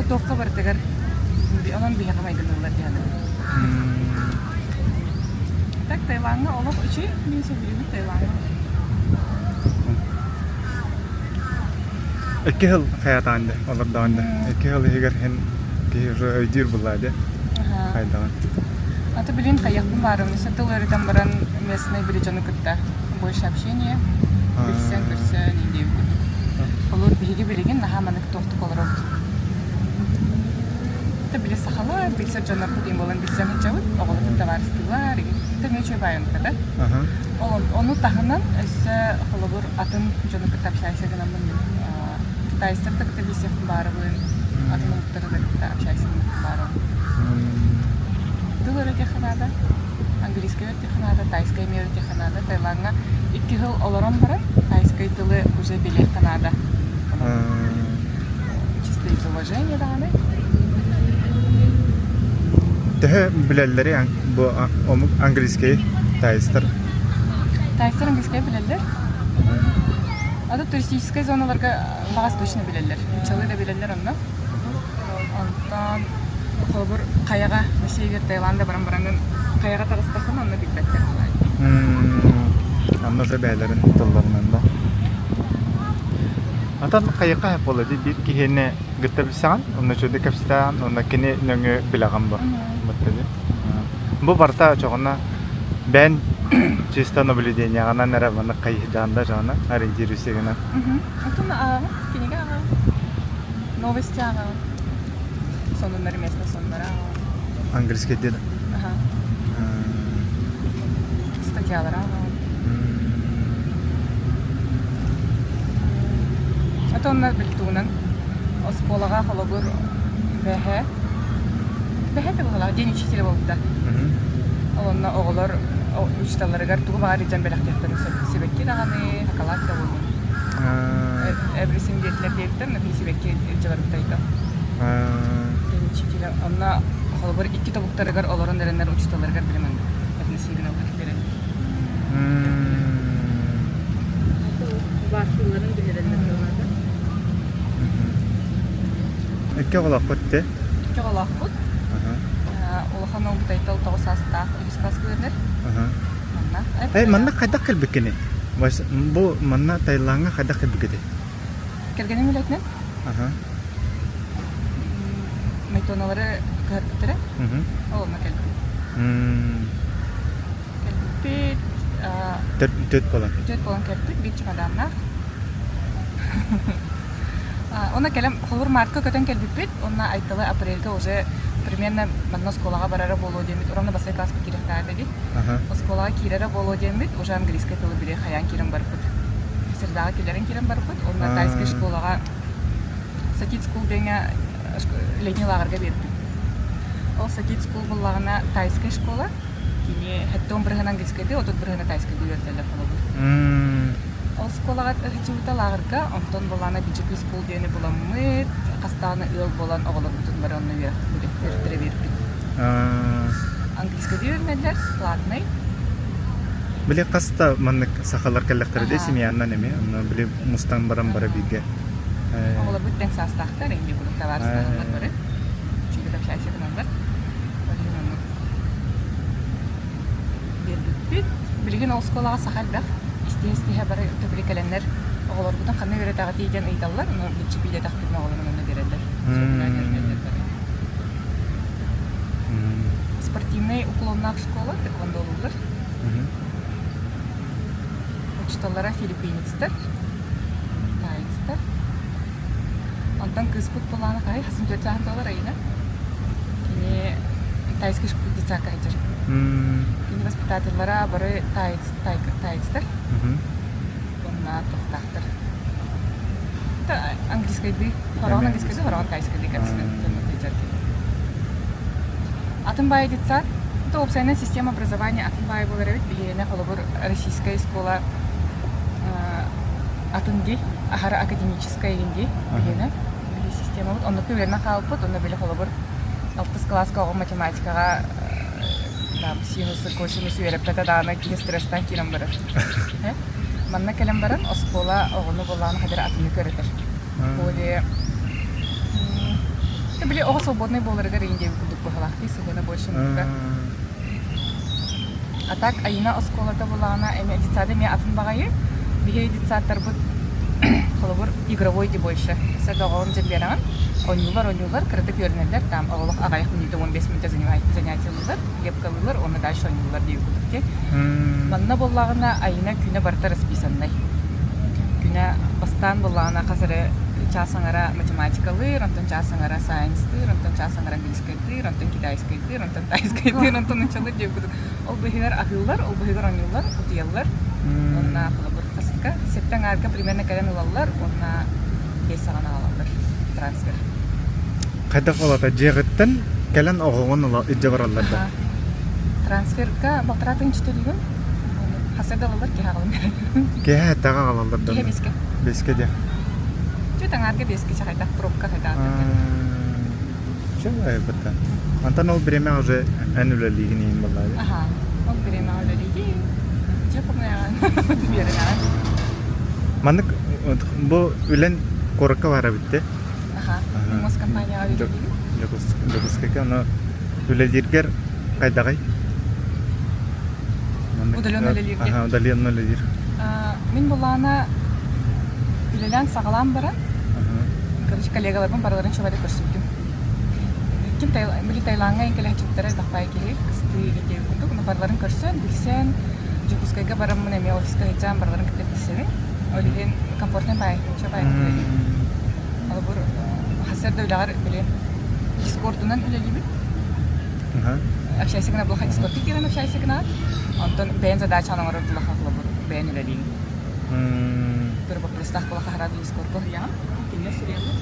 Туохха барытыгар онон биһиэхэ майгынныыллар дии саныыбын. Так Таилаҥҥа олох үчүгэй, мин сөбүлүүбүн Таилаҥҥа. Икки сыл хайатаан дэ, олордоон дэ. Икки сыл иһигэр иһин киһи уже өйдүүр буллаа дэ. Хайдаҕын. А то билин хайахпын баарым. Тыл өрүтэн баран местный били дьону кытта больше общение, билсэн көрсөн индиэбит курдук. Олор биһиги билигин наһаа манык туохтук олоробут. Та били сахалар, билсэр дьоннорбут им болан билсэн сылдьабыт, оҕолорбут табаарыстыылар, та эмиэ үчүгэй баайын да. Ол ону таһынан өссө холобур атын дьону кытта общайся гынаммын мин китайцтар да кытта билсиэхпин баарыбын, атын омуктары да кытта общайся гыныахпын баарыбын. Тыл өрөтүөххэ наада, английскай өрөтүөххэ наада, тайскай эмиэ өрөтүөххэ наада. Таилаҥҥа икки сыл олорон баран тайскай тылы уже билиэххэ наада. Чисто из уважения даҕаны. Төһө билэллэрий бу омук английский тайстар? Тайстар английскай билэллэр. А то туристическай зоналарга баҕас точно билэллэр. Нууччалыы да билэллэр онно. Онтон холобур хайаҕа Россиягар Таиланда баран бараҥҥын хайаҕа таҕыстаххына онно билбэттэр Онно уже бэйэлэрин тылларынан да. Атын хайыха буола дии биир киһини гытта билсэҕин, онно үчүгэйдик кэпсэтэҕин, уонна кини нөҥүө билэҕин бу. Бу барыта чоҕуна бэйэн чисто наблюдениеҕынан эрэ маннык хайыһдаан да дьоҕуна ориентируйся гынан. Атын ааҕын, кинигэ ааҕын, новости ааҕын, сонуннары местно сонуннары ааҕын. Английский деді. Ага. Статьялары ааҕын. А то онно били тугунан. Оскуолаҕа холобур бэһэ бэһэ да быһыылаах день учителя буолбута. Ол онно оҕолор учителларыгар тугу баҕар илдьэн бэлэхтиэхтэрин сөп. Сибэкки даҕаны, шоколад да буоллун. Everything диэтилэр диэбиттэр, но сибэкки илдьэ барбыта ыйда. День учителя. Онно холобур икки тобуктарыгар олорон эрэннэр учителларыгар билим этносигналлар биэрэн. Убаастыылларын билэрэллэр буолаата. Икки оҕолоохпут те? Икки оҕолоохпут. Улахан уолбут Айтал 9 саастаах үһүс класс үөрэнэр. Манна. Эй, манна хайдах кэлбиккиний? Бу манна Таилаҥҥа хайдах кэлбиккитий? Кэргэним үлэтинэн. Майтоналары көһөрбүттэрэ. Ол онно кэлбит. Кэлбиппит Төрт буолан. Төрт буолан кэлбит, биир чемоданнаах. Онно кэлэн холобур мартка көтөн кэлбиппит, уонна Айталы апрельга уже примерно манна оскуолаҕа барара буолуо диэммит, ровно бастакы класска киириэхтээх этэ Оскуолаҕа киирэрэ буолуо диэммит, уже английскай тылы били хайаан киирэн барбыт. Средаҕа киллэрэн киирэн барбыт, уонна тайскай школаҕа Сатит School диэҥҥэ летний лааҕырга биэрбит. Ол Сатит School буоллаҕына тайскай школа, Кини 70 бырыһыан английскайдыы, 30 бырыһыана тайскайдыы үөрэтэллэр холобур. Ол оскуолаҕа сылдьыбыта лааҕырга, онтон буоллаҕына BGP School диэни буламмыт, хастаҕына ыал буолан оҕолорбутун бары онно үөрэттэрэ биэрбит. Английскайдыы үөрэнэллэр, платный. Били хас да маннык сахалар кэллэхтэрэ дии семьяннан эмиэ, онно били мустан баран бара бииргэ. Оҕолорбут тэҥ саастаахтар, инде курдук табаарыстаһаллар бары. Үчүгэй общайся гыналлар. Ол иһин оннук биэрбиппит. Билигин ол оскуолаҕа саха элбэх. Истиһэ-истиһэ бары төбүлү кэлэннэр оҕолорбутун ханна үөрэтэҕитий диэн ыйыталлар. Ону биччи биидэтэхпитинэ оҕолорун онно биэрэллэр. Сөбүлээн үөрэнэллэр бары. Спортивнай уклоннаах школа, тэквондолуулар. Учууталлара филиппинецтэр, таецтар. Онтон кыыспыт былаана хаһый хасын түөрт сааһын туолар Айына. Кини тайский детсадка сылдьар. Кини воспитателлара бары таец, таецтар. Уонна туохтаахтар. Английскайдыы, хороҕон английскайдыы, хороҕон тайскайдыы кэпсэтэн сылдьар киһи. Атын баайы детсад, это уопсайынан система образования атын баайы буолар эбит. Биһиэнэ холобур российская школа атын дии, аһара академическая дии биһиэнэ. Биһи системабыт оннук үөрэнэн хаалбыт, онно били холобур алтыс кылааска оҕо математикаҕа там синусы, косинус үөрэппэтэ даҕаны киһи стресстан киирэн барар. Манна кэлэн баран оскуола оҕону булаан хадыр атыны көрөтөр. Более били оҕо свободный буоларыгар индия курдук быһалаахтыы сыһыана больше нука. А так Айина оскуолата булаана эми детсада эмиэ атын баҕайы. Биһиги детсадтарбыт холобур игровой ди больше. Сэ доҕорун дьэн биэрэҕин. Оонньуулар оонньуулар кыратык үөрэнэллэр там оҕолох аҕайах мүнүүтэ 15 мүнүүтэ занятиелыылар, лепкалыылар уонна дальше оонньуулар диир курдук дии. Манна буоллаҕына Айина күнэ барыта расписаннай. Күнэ бастаан буоллаҕына хас эрэ чаас аҥара математикалыыр, онтон чаас аҥара сайенстыыр, онтон чаас аҥара английскайдыыр, онтон китайскайдыыр, онтон тайскайдыыр, онтон нууччалыыр диир курдук. Ол быыһыгар аһыыллар, ол быыһыгар оонньууллар, утуйаллар. Уонна холобур хастыка сэттэ аҥаарга примерно кэлэн ылаллар уонна биэс саҕана аҕалаллар трансфер. Хайдах буолата дьиэҕиттэн кэлэн оҕоҕун ыла илдьэ бараллар да? Трансферга балтараа тыһыынча төлүүгүн. Хасыга ылаллар, киһи аҕалан берер. Киһи эттэҕэ аҕалаллар да? Киһи бискэ. Бискэ диэ. Түөрт аҥаарга биэскэ чахайдах пробка хайдаах. Все бытта. Антон ол бириэмэ уже эн үлэлиигин иһин буоллаа Аха. Ол бириэмэҕэ үлэлиигин. Дьэ хомуйаҕын. Үөрэнэҕин. Маннык бу үлэн куоракка баара битте. Аха. Мос компанияҕа үлэлиигин. Дьокуускайга ону үлэлииргэр хайдаҕый? Удаленно үлэлииргэ. Аха, удаленно үлэлиир. Мин былаана үлэлээн саҕалаан баран, короче, коллегаларбын барыларын чугайда көрсүбүтүм. Ким били Таилаҥҥа кэлээччиттэрэ элбэх киһи кыстыы диэн курдук, но барыларын көрсөн, билсэн, Дьокуускайга бараммын эмиэ офиска сылдьан барыларын кытта билсэбин. Ол иһин комфортный баай, чабай үлэлиир. Холобур, хасыар да үлэҕэр били дискордунан үлэлиибин. Общайся гына булаха дискордка киирэн общайся гына. Онтон бэйэн задачаны оҥорор булаха холобур бэйэн үлэлиин. Тура боппуруостаах булаха хараат дискордка уһуйаҕын. Кинилэр суруйаллар.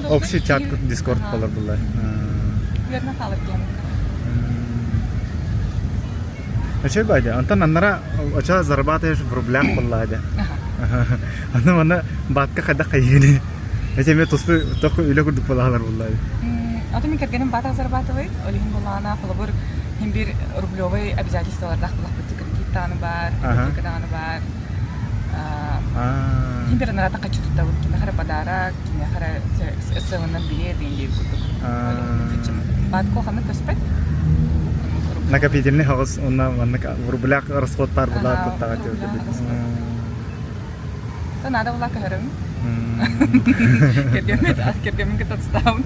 Общий чат Дискорд болар булар. Верно хаалар киһи. Өчөй байды. Антон аннара оча зарабатываешь в рублях боллады. Аны мана батка хайда хайыны. Эти ме тусты только үлэ курдук болалар буллады. Аты мен кэргэним баата зарабатывает, ол иһин буллаана холобур хин бир рублевый обязательстволардаах булахпыт кредит даҕаны баар, ипотека даҕаны баар. Хин бир анарата хаччы туттабыт, кимиэхэ эрэ подарок, кимиэхэ эрэ СЛНан билиэ диэн диэбит курдук. Ол иһин хаччым баат куоханнык көспөт. Накопительный хаҕыс уонна маннык в рублях расход баар була туттаҕа То надо была көһөрөм. Кэргэммит кэргэммин кытта отстаабын.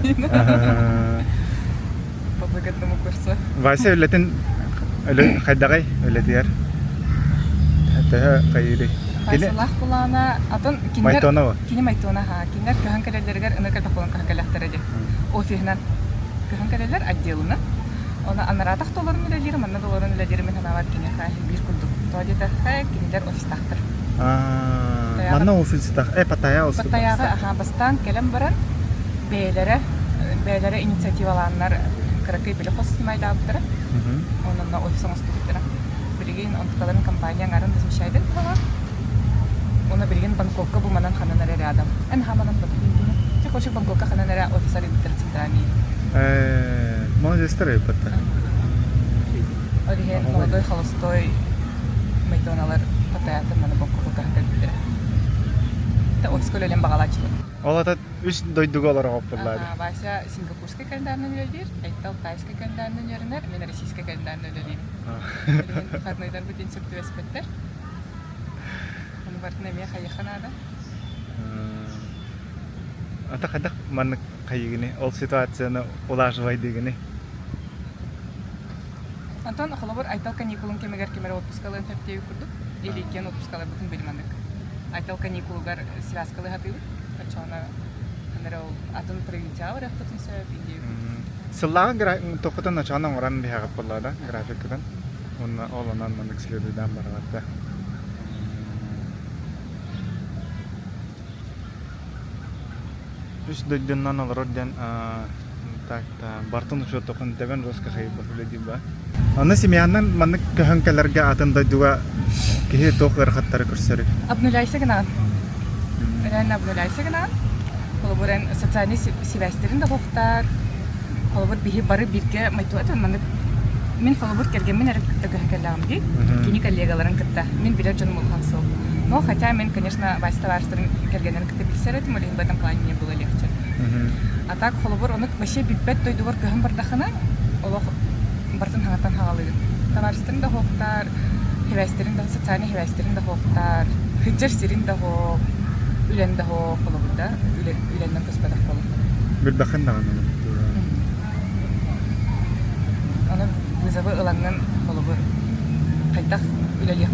По выгодному курсу. Вася үлэтин хайдаҕай үлэтигэр? Төһө хайыырый? Васялаах булаана атын кинилэр Майтонова. Кини Майтона ха. Кинилэр көһөн кэлэллэригэр ынырык элбэх буолан көһөн кэлэхтэрэ дии. Офиһынан көһөн кэлэллэр отделынан. Оны анараатах толорун үлэлиир, манна толорун үлэлиир мин санаабар киниэхэ биир курдук. Тоҕо диэтэххэ, кинилэр офистаахтар. Манна офистаах, э, Паттайа Паттайаҕа аха бастаан кэлэн баран бэйэлэрэ бэйэлэрэ инициативалааннар кыракый били хос снимайдаабыттара. Онон офис оҥостубуттара. Билигин онтукаларын компания аҥарын размещайдын хаҕа. Уна билигин Бангкокка бу манан ханан эрэ рядом. Эн хаманан батыгын. Те хочет Бангкокка ханан эрэ офис арыйбыттар центральный. Э, молодецтар ыйыппаттар. Ол иһин молодой холостой Майтоналар Паттайаттан маны Бангкокка көһөн кэлбиттэрэ. Та офиска үлэлэн баҕалааччылар. Ол ата үс дойдуга олорор Ага, Вася сингапурскай календарынан үлэлиир, Айтал тайскай календарынан үөрэнэр, мен российскай календарынан үлэлиибин. Билигин выходнойдарбыт сөп түбэспэттэр. Ону барытын эмиэ хайыха наада. Ата хайдах маннык хайыгыны, ол ситуацияны улаажыбайдыгыны? Антон, холобур, Айтал каникулун кэмигэр ким эрэ отпускалыан сөп диэбит курдук. Или иккиэн отпускаларбытын били маннык. Айтал каникулугар связкалыы сатыыбыт. Оччоҕуна ханна эрэ ол атын провинцияҕа барыахпытын сөп, диэбит курдук. Сыллааҕы тоххутун очоон оҥорон биһэҕит буолла да графиккытын? Уонна ол онон маннык следуйдаан бараҕат да? Үс дойдунан олорор диэн так бартын учуоттукун тэбэн роска хайбах үлэ ба. Аны семьянан маннык көһөн кэлэргэ атын дойдуга киһи туох ыарахаттары көрсөрүй? Обнуляйся гынаҕын. Реально обнуляйся гынаҕын. Холобур, эн социальный сибээстэрин да хоһуктаар. Холобур, биһи бары бииргэ майтуатын маннык мин холобур кэргэммин эрэ кытта көһө кэллэҕим дии. Кини коллегаларын кытта. Мин билэр дьонум улахан суох. Но хотя мин, конечно, Вася табаарыстарын кэргэннэрин кытта билсэр этим, ол иһин в этом плане мне было легче. А так, холобур, ону вообще билбэт дойдубар көһөн бардахына, олох барытын хаҥаттан хаҕалыыр. Табаарыстарын да хоһуктаар, хибээстэрин да, социальный хибээстэрин да хоһуктаар, сылдьар сирин да хоһук, үлэн да хоһук, холобур да, үлэннэн көспөтөх буолар. Билбэххин даҕаны. Аны вызовы ылаҥҥын холобур хайдах үлэлиэх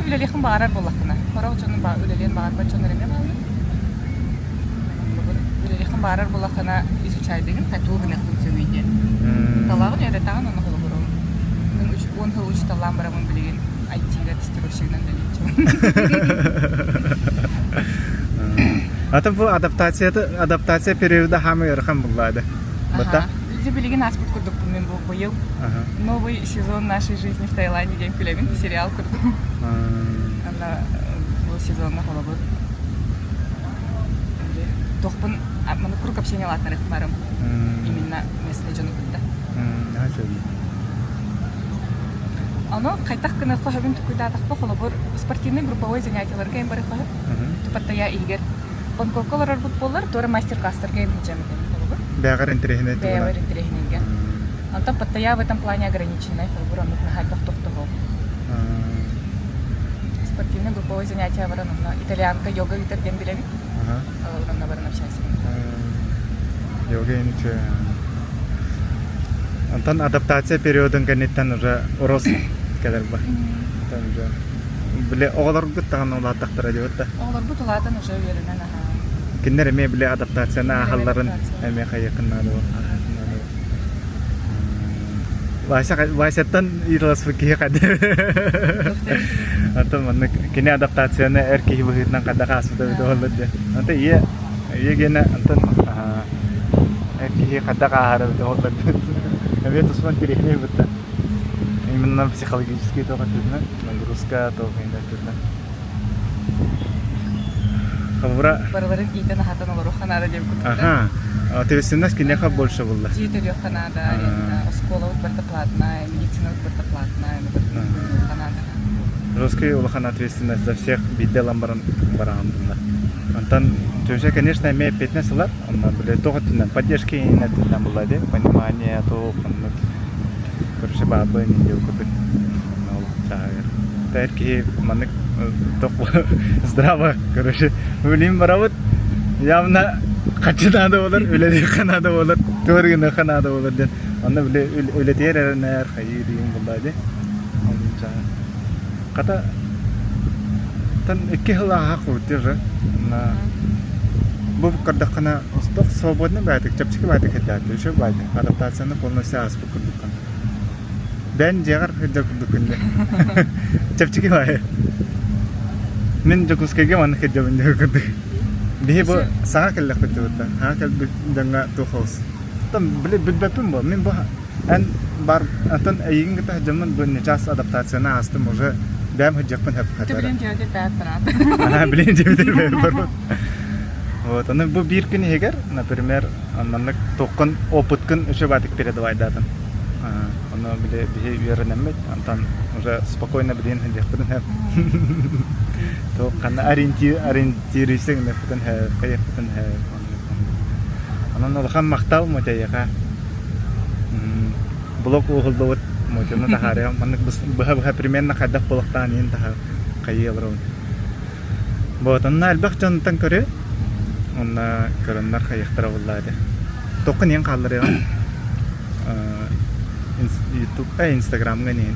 үлэлиэххин баҕарар буоллаххына сорох дьону үлэлиэн баҕарбат дьоннор эмиэ бааллар холобур үлэлиэххин баҕарар буоллаххына изучайдыгын тугу гыныахпын сөбүй диэн талаҕын үөрэтаҕын уонна холобурум мин уон сыл учууталлаан бараммын билигин IT-га тестировщигынан үлэлиэччибин Ата бу адаптация адаптация периода хаамы ыарахан буллаады. Бата? Дьэ билигин ааспыт курдукпун мин бу быйыл. Новый сезон нашей жизни в Таиланде диэн күлэбин, сериал курдук. Анда бу сезонна холобур туохпун маны круг общения лаатнарых барым именно местный дьону кытта. Ону хайдах гыныахха сөбүн тукуйдаатахпа холобур спортивный групповой занятияларга эн барыахха сөп. Паттайа иһигэр Бангкокка олорорбут буоллар, туора мастер-класстарга эн сылдьам этим холобур. Бэҕэр интэриэһинэй туһунан. Бэйэҕэр интэриэһинэйгэ. Онтон Паттайа в этом плане ограниченный, холобур, оннук наһаа элбэх тохтоһуох. Спортивный групповой занятия баран онно итальянка йога ыытар диэн билэбин. Онно баран общайся. Йога инче. Онтон адаптация периодын кэнниттэн уже рост кэлэр ба. Онтон уже Бile оҕолоргут даҕаны улааттахтара диэбит да. Оҕолорбут улаатан уже үөрэнэн аһаа. Кинилэр эмиэ бile адаптацияны ааһалларын эмиэ хайыаххын наада Вася Васяттан ыыталаспыт киһи хайда Антон маннык кини адаптацияны эр киһи быһыытынан хайдах ааспыта эбитэ буоллар диэн. Антон ийэ ийэ гиэнэ Антон. киһи хайдах ааһар эбитэ буоллар эмиэ туспа интэриэһинэй бытта. Именно психологический туох өттүнэн, нагрузка туох өттүнэн. Холобура Барыларын иитэн аһатан олоруохха наада диэн курдук. Аха. Ответственность киниэхэ больше булла. Дьиэ төлүөххэ наада, оскуолабыт барыта платная, медицинабыт барыта платная, барыта наада. Жесткий улахан ответственность за всех биирдэ ылан баран бараҕын булла. Онтон тёща, конечно, эмиэ эппиэтинэс ылар. Онно били туох өттүнэн поддержка иһин өттүнэн булла дии. Понимание, туох оннук короче баабы иһин диэн курдук. Онно олох чааһыгар. Эр киһи маннык туох здраво, короче, билим барабыт. Явно хаччы наада буолар, үлэлиэххэ наада буолар, туор гыныахха наада буолар диэн. Онно били үлэтигэр эрэнэр, хайыы диэн булла дии. Хата тан икки сыл ааһа курдук уже. Бу көрдөххүнэ устуох свободный баайдык, чэпчэки баайдык сылдьаат, үчүгэй баайдык. Адаптацияны полностью ааспыт курдуккун. Бэйэн дьиэҕэр сылдьар курдуккун дии. Чэпчэки баайы. Мин Дьокуускайга маннык сылдьабын диэх курдук. Биһи бу саҥа кэллэхпит дьыбыта. Саҥа кэлбит дьоҥҥо туох олус. Там били билбэппин бу. Мин бу Эн бар атын эйигин кытта сылдьаммын бу нечаас адаптацияны аастым уже бэйэм сылдьыахпын сөп Ты билин дьиэбитин бэйэт бараат. Аха, билин дьиэбитин бэйэт барбыт. Вот, аны бу биир күн иһигэр, например, маннык туоххун опыткын үчүгэй передавайдаатын. Ону били биһи үөрэнэммит, онтон уже спокойно билин сылдьыахпытын сөп. Туох ханна ориентируйся гыныахпытын сөп, хайыахпытын сөп. Онон улахан махтал Мотяйаха. Блок уһуллубут Мотяны таһаарыам. Маннык быһа-быһа примерно хайдах буолуохтаан иһин таһа хайыы олоробун. Вот, онно элбэх дьонтон көрү. Онно көрөннөр хайыахтара буолла этэ. Тоққун иһин хаалларыаҕым. Ютуб, Инстаграмҥа иһин.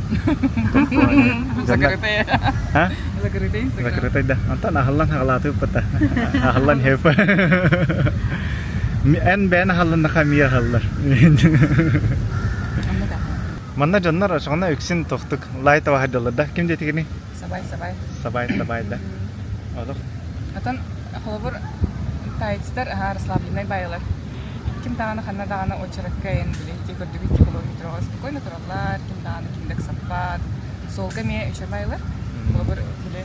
Закрытая. А? Закрытый Инстаграм. Закрытай да. Онтон аһыллан хаҕалаатыыппыта. Аһыллан хеп. Эн бэйэн аһылланнаха эмиэ аһыллар. Манна дьоннор ошоҕуна үксүн тохтук лайт аваһардылар да. Ким диэтигини? Сабай, сабай. Сабай, сабай да. Олох. Отон холобур таецтар аһаа расслабленнай баайылар. Ким даҕаны ханна даҕаны очеракка эн били ити көрдүгүт типа метроҕа спокойно тураллар, ким даҕаны ким да ыксаппат. Суолга эмиэ үчүгэй баайылар. Холобур били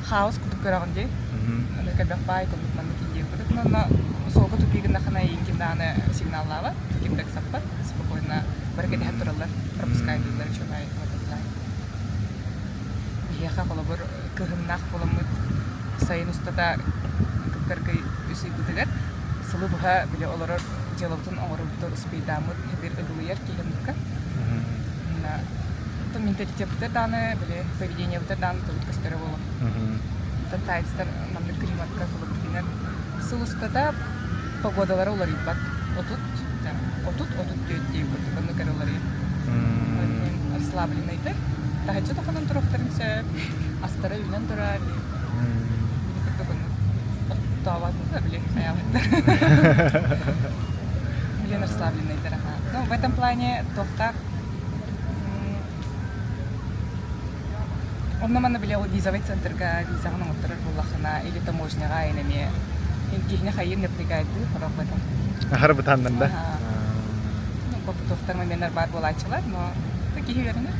хаос курдук көрөҕүн дии. Аны кэлбэх баай курдук маннык индиир курдук. Но суолга тупик гыннахына эйигин ким даҕаны сигналлаабат, ким да ыксаппат. Спокойно бары кэтэһэн тураллар, пропускайдыыллар үчүгэй баай. Биһиэхэ холобур кыһыннаах буоламмыт сайын устата кыптаргы үс ыйбытыгар сылы быһа били олорор дьыалабытын оҥорорбутугар успейдааммыт бир ыгылыйар киһи Оттон менталитеппытыгар даҕаны били поведениебытыгар даҕаны тобут көстөрө буолуо. Оттон таецтар маннык климакка холобур сыл устата погодалара уларыйбат. 30, 30, 34 диэн курдук оннук эрэ уларыйар. Расслабленныйдар. Таһырдьа да хонон туруохтарын сөп, астара үүнэн турар. Били курдук оннук оттообот да били хайаабаттар. Блин, расслабленныйдар аха. Ну, в этом плане туохтаах Онно манна били ол визовый центрга визаҕын оҥотторор буоллаххына или таможняҕа эн эмиэ киһини хайыыр напрягайдыы хорох в этом. Аһара бытааннар да? Ну, попутовтар моменнар баар буолааччылар, но киһи үөрэнэр.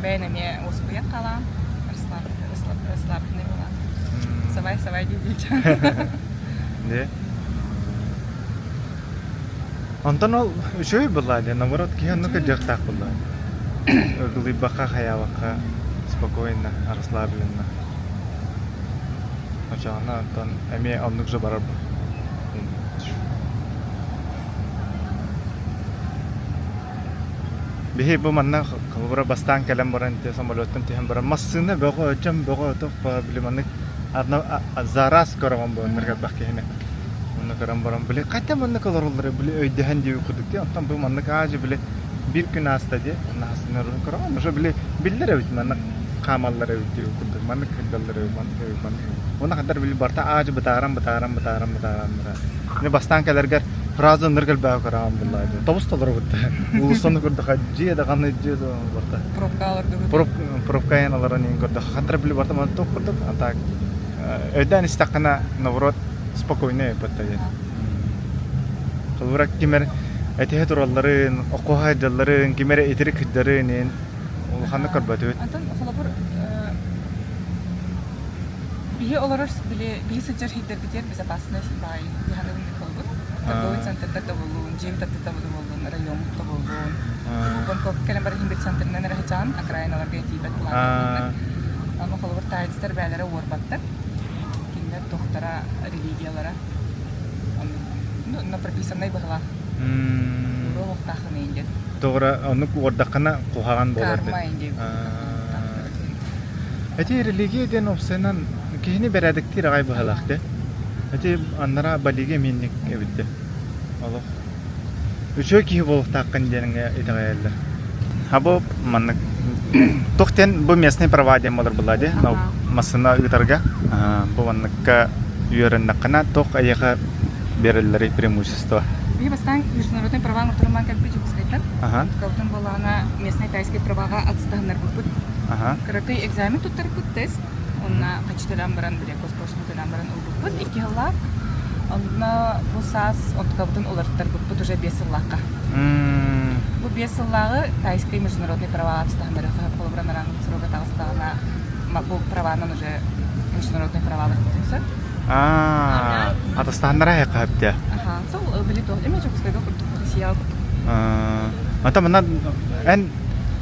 Бэйэн эмиэ уоскуйан хаалаан, расслабленный буолаан. Сабай, сабай дии Де. Онтон ол үчүгэй буоллаа диэн, наоборот, киһи оннук кырдьыахтаах буоллаа. Ыгылыйбакка, хайаабакка, спокойно, расслабленно. Очоҕуна онтон эмиэ оннук же барар Биһи бу манна холобура бастаан кэлэн баран ити самолеттан түһэн баран массыына бөҕө, дьон бөҕө туох били маннык за раз көрөҕүн бу оннук элбэх киһини. Онно көрөн баран били хайта маннык олороллоро били өйдөһөн диэбит курдук дии. Оттон бу маннык аадьы били биир күн ааста дии. Онно хассына көрөҕүн уже били биллэр эбит маннык хаамаллар эбит диэбит курдук маннык кырдаллар эбит маннык эбит маннык эбит. Уонна хандар били барыта аадьы бытааран бытааран бытааран бытааран бытааран. Мин бастаан кэлэргэр фраза ынырык элбэҕи көрөҕүн буллаа дии. Тобус толору бутта. Уулуссаны көрдөхө дьиэ даҕаны дьиэ да барта. Пробка олордубут. Пробка айан олорон иһин көрдөхө хантара били барта манна туох курдук. А так өйдөөн истэххинэ наоборот спокойно эппэттэ диэн. Холобура ким эрэ этиһэ туралларын, окуоһа сылдьалларын, ким эрэ итирик сылдьарын иһин улаханнык көрбөтүбүт. Антон холобур биһи олорор били биһи сылдьар сирдэрбитигэр безопасность баай дьаһаныбын холобур торговый центрдар да буоллун, дьиэбит аттыта да буоллун, райоммут да буоллун. Бангкок кэлэн баран иһин центрынан эрэ сылдьаҕын, окраиналарга тиийбэт планнар. Аны холобур таайдыстар бээлэрэ уорбаттар. Кинилэр туохтара религиялара ну, на прописаннай быһылаах. Уруо уохтаахын диэн. Тоҕура оннук уордаххына куһаҕан буолар. Карма диэн. Эти религия диэн уопсайынан киһини бэрээдэктиир аҕай быһалаах де. Эти аннара балига эмиэнник эбитте. Олох үчүгэй киһи буолуохтааххын диэҥҥэ итэҕэйэллэр. А бу маннык туох диэн бу местный права диэн буолар буолла дии массыына ыытарга бу манныкка үөрэннэххинэ туох эйиэхэ биэрэллэрий преимущество Биһи бастаан международный права оҥорторумаан кэлбит Дьокуускайтан. Онтукабытын буоллаҕына местный тайский праваҕа атыстаһыннарбыппыт. Кыракый экзамен туттарбыт тест. Онно хаччыталаан баран били госпошлина төлөөн баран ылбыппыт икки сыллаах. Онно бу саас онтукабытын уларыттарбыппыт уже биэс сыллаахха. Бу биэс сыллааҕы тайскай международный права атыстаһыннары холобура нараҥ срога таҕыстаҕына бу праванан уже международный правалар сөп. Аа, атастаһыннара хайқаһыптя. Аха, сол били туох эме Дьокуускайга курдук, Россияҕа курдук. Ата манна эн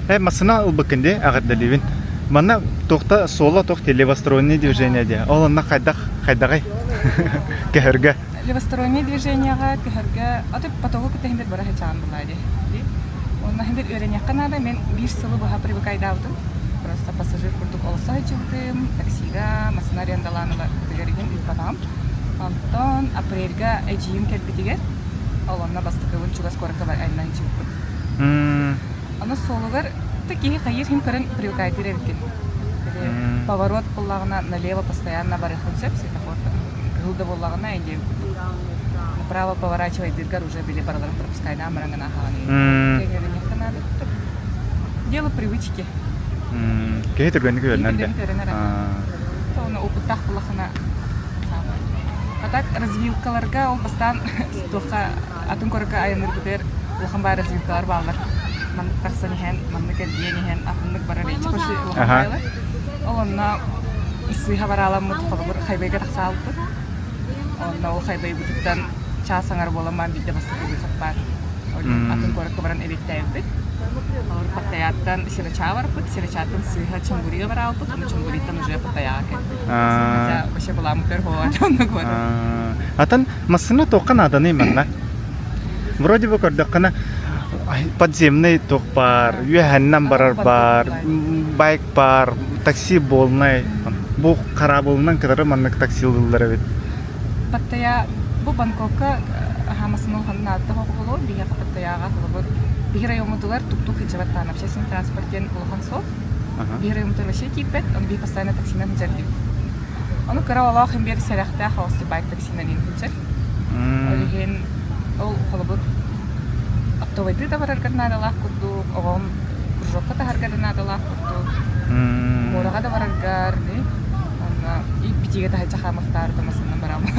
Э, массына ылбыккын дии, эҕэрдэлиибин. Манна туохта суола туох дии, левостороннее движение дии. Ол онно хайдах хайдаҕый? Көһөргө. Левостороннее движениеҕа көһөргө, аты потолок кытта бара сылдьаҕын булаа дии. Онно иһин үөрэниэххэ наада. Мен биир сылы быһа привыкайдаабытым. Просто пассажир курдук олорсо сылдьыбытым, таксига, массына арендалаан ыларбытыгар иһин ыыппатаҕым. Онтон апрельга эдьиийим кэлбитигэр, ол онно бастакыбын чугас куоракка айаннаан сылдьыбыппын. Аны суолугар да киһи хайыыр иһин көрөн привыкайдыыр эбиккин. Поворот буоллаҕына налево постоянно барыаххын сөп, светофор кыһыл да буоллаҕына индия курдук. Направо поворачивайдыыргар уже били барыларын пропускайдаан баран гына аһаҕын. Кэҥэриниэххэ наада. Дело привычки. Киһи түргэнник үөрэнэр Киһи түргэнник үөрэнэр. Оны опыттаах буоллахына саамай. А так развилкаларга ол бастаан туохха атын куоракка айанныырбытыгар улахан баар развилкалар бааллар. Маннык тахсан иһэн, маннык эргийэн иһэн, атыннык барар иччи почти улахан баайылар. Ол онно сыыһа барааламмыт холобур хайбайга тахсаалбыт. Онно ол хайбайбытыттан чаас аҥара буолан баран биирдэ бастакы выход баар. Ол иһин атын куоракка баран эбиэттээбиппит. Холобур Паттайааттан Сирачаа барбыт, Сирачааттан сыыһа Чонгурига бараалбыт, ону Чонгуриттан уже Паттайаҕа кэлбит. Хотя вообще былааммытыгар буолаат оннук барар. Атын Массыына туохха нааданый манна? Вроде бы көрдөххүнэ подземный туох баар, үөһэннэн барар баар, байк баар, такси буолнай. Бу хараабылынан кытары маннык таксилыыллар эбит. Паттайа бу Бангкокка хаамасын улахан наадата буолуо. Биһиэхэ Паттайаҕа холобур биһи райоммутугар тук-тук сылдьыбаттаан общественный транспорт диэн улахан суох. Биһи райоммутугар вообще киирбэт, ону биһи постоянно таксинан сылдьар диибит. Ону кыра оҕолоох иһин биэр сэрэхтээх оҕус байк таксинан иһин сылдьар. Ол иһин ол холобур оптовойдуу да бараргар наадалаах курдук, оҕом кружокка таһарга да наадалаах курдук, муораҕа да бараргар, онно битиигэ таһычча хаамыахтаары да массыынанан бараммын.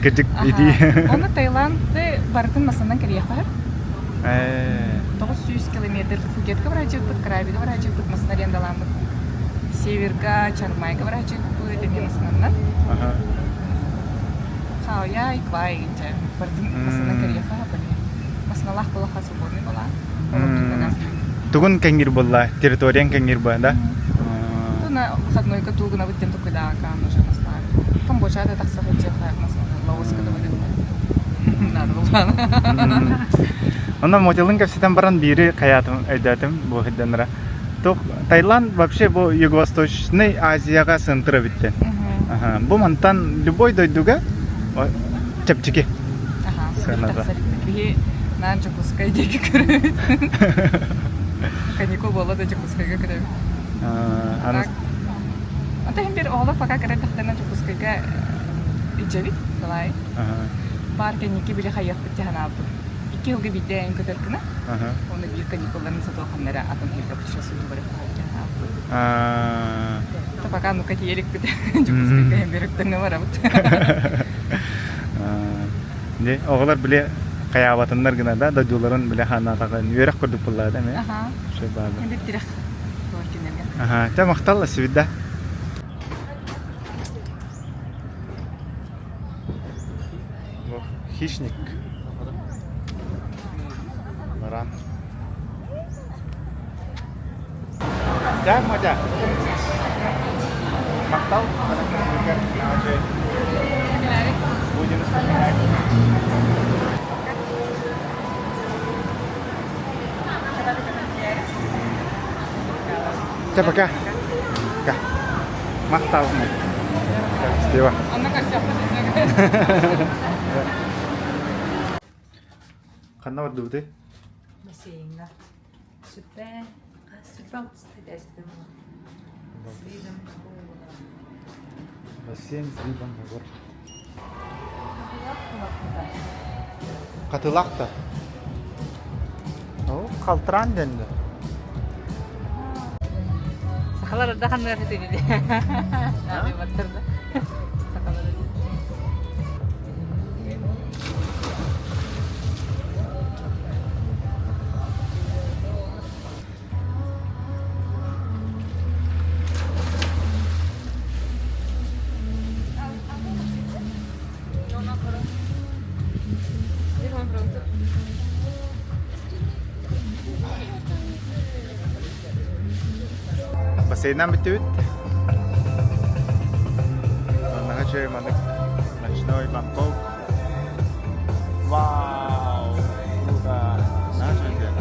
Кырдьык итии. Онно Таиланды барытын массыынанан кэлиэххэ сөп. 900 километр Пхукетка барааччыппыт, Крабига барааччыппыт, массыына арендаламмыт. Северга, Чармайга барааччыппыт, эмиэ массыынанан. Хаояй, Квай дьэ бардым массыына кэриэхэ блин. Массыыналаах буоллахха свободный была. Тугун кэҥиир буолла? Территориян кэҥиир буолла, да? Туна выходнойга туугунабыт диэн тукудаакаан уже массыына. Камбоджада тахса сылдьыахха массыына Лаоска да надо было. Онно мотилын кэпсэтэн баран биири хайаатым өйдөөтүм бу сирдэннэрэ. Туох Таиланд вообще бу Юго-Восточный Азияҕа центр эбиттэн. Бу мантан любой дойдуга чэпчэки сыаната. Биһи наар Дьокуускай диэки көрөбүт. Каникул буолла да Дьокуускайга көрөбүт. Ата иһин биир оҕолор пока кыра эрдэхтэринэ Дьокуускайга илдьэбит, давай. Баар кэнники били хайыахпыт дии санаабыппыт. Икки сылга биирдэ эйэн көтөр гына. Уонна биир каникулларын сатыахханнара атын сиргэ путешествие барыахха хаалбыт. То пока ну-ка тиийэ иликпит. Дьокуускайга иһин биир барабыт. Оҕолор били. Хайаабатыннар гына да дойдуларын билэ ханаатаҕын үөрэх курдук буллаа да эмиэ. Аха. Шөй баалы. Эбит тирэх буолар кинилэргэ. Аха, те махтал свида. Хищник. Баран. Так, Мотя. Махтал. Будем вспоминать. Чэ, пока. Пока. Махтал. Счастливо. Ханна бардыбыты? Бассейҥҥа. Сүппэ, сүппэ алтыста С видом Бассейн с видом на город. Хатылах да. О, халтыран дэнди. Сахалар орда ханныгар хэтиниди. Баттарда. Сахалар Бассейннан бүттүбүт. Наһаа үчүгэй маннык ночной Бангкок. Вау! Круто! Наһаа үчүгэй.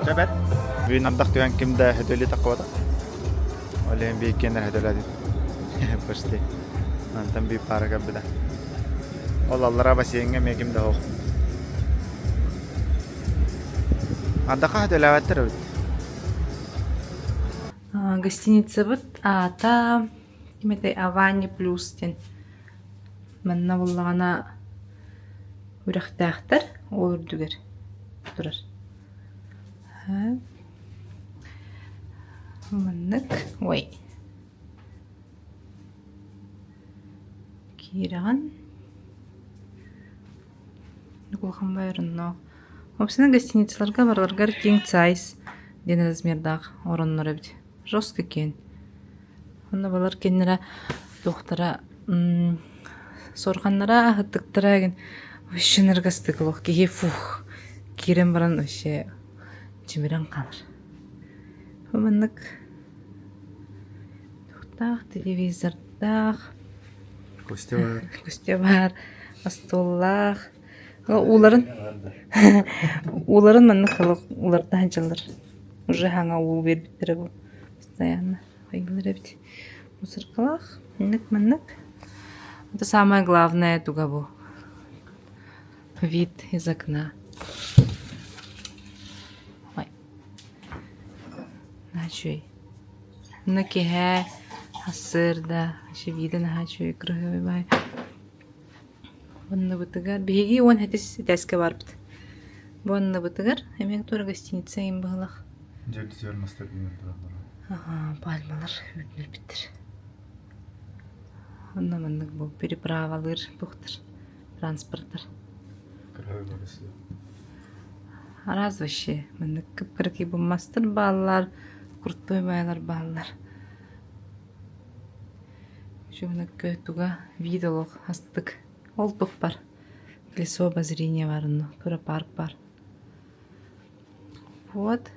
Чэбэт. Бүгүн ардах түһэн ким да хөтөлү таххыбата. Ол иһин бииккиэннэр хөтөлөөтүм. Почти. Мантан биир паара көрбүтэ. Ол аллараа бассейҥҥа эмиэ ким да суох. Ардахха хөтөлөөбөттөр эбит. Гостиницабыт аата ким этэй Авани плюс диэн. Манна буоллаҕына үрэхтээхтэр ол үрдүгэр турар. Маннык ой киирэҕин улахан байронноох Вообще гостиницаларга барыларыгар king size диэн размердаах ороннор эбит. Жестко киэн. Онно балар кинилэрэ туохтара суорҕаннара аһыттыктара игин вообще ныргастык олох киһи фух киирэн баран вообще чимирэн хаалар. Маннык туохтаах телевизордаах Костя бар. Костя бар, остуоллаах. Ууларын ууларын маннык уларыта сылдьаллар. Уже хаҥа уу биэрбиттэрэ бу постоянно хайгылар эбит. Мусоркалаах, маннык-маннык. Это самое главное туга бу. Вид из окна. Ой. Наһаа үчүгэй. Онно киэһэ сарсыарда вообще вида наһаа үчүгэй кыраһыабай баҕайы. Оннубутугар биһиги уон хэтис этээскэ барбыт. Бу оннубутугар эмиэ туора гостиница иҥин быһыылаах. Дьэ түһэр мастар үүнэн тураллар. Аhaa, пальмалар үүннэрбиттэр. Онно маннык бу переправалыыр туохтар транспорттар. Кыраһыабай барысы. Араас вообще маннык кып-кыракый мастар бааллар, крутой баайалар бааллар. Чугунакка туга вид олох астык. Ол туох бар. Колесо обозрения бар онно. Тура парк бар. Вот.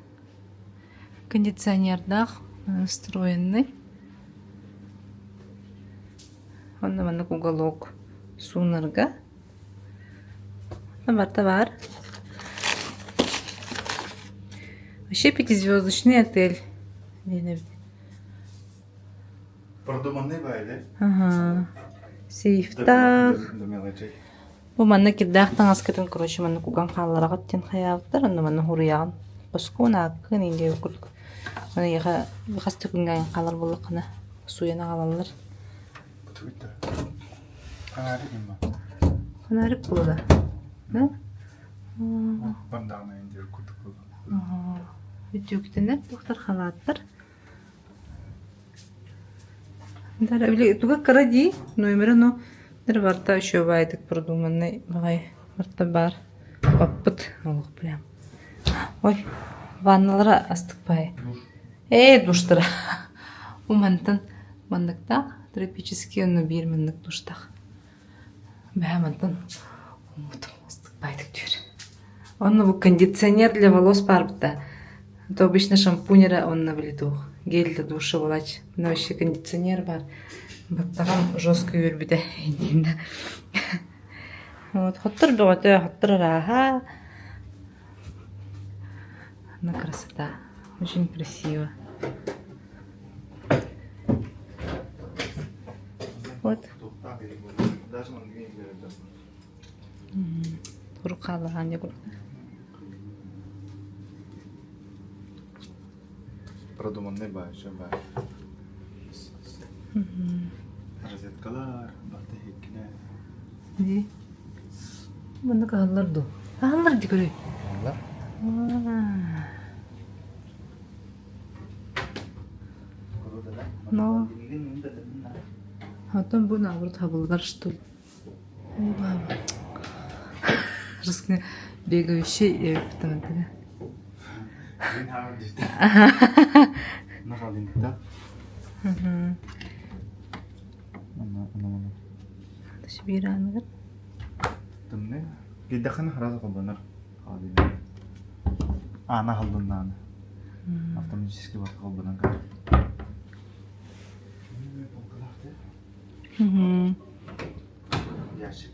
Кондиционердаах встроенный. Онно маннык уголок суунарга. Барыта баар. Вообще пятизвездочный отель диэн эбит. Продуманный баайы, Ага. Сейфтаах. Бу манна кирдээх таҥаскытын короче манна куган хааллараҕыт диэн хайаабыттар онно манна хуруйаҕын хоскуун ааккын иҥгэ курдук Аны эйиэхэ хас да күҥҥэ айан хаалар буоллаххына сууйан аҕалаллар. Фонарик буолла. Да? Үтүктэнэр туохтар халааттар. Дара били туга кыра дии, номера но дара барыта үчүгэйдик продуманный баҕайы барыта баар баппыт олох прям. Ой, ванналара астык баҕайы. Ээ, душтара. Бу мантан манныктаах тропический онно биир маннык душтаах. Бэһэ мантан уммутум астык баайдык түһэр. Онно бу кондиционер для волос баарбыта. Это обычно шампунь эрэ онно били туох гель для душа буолааччы. Мына вообще кондиционер баар. Баттаҕым жестко үөрбүтэ иннинэ. Вот хоттор бөҕөтө, хоттор арааһа. На красота. Очень красиво. Вот. Уруккаалаһаан дьэ Продуманный баар, все баар. Розеткалар, барыта иһиккинэ. Дии. Манна каһаллар дуу? Аһаллар дии көрүй. Аһаллар. Но. Оттон бу наоборот хабыллар что ли? Русский бегающий потому Биираныгар. Тымны. Кийдэххинэ сразу холбонор. Аана аһыллыннаҕына. Автоматически барыта холбонон кэлэр. Ящик.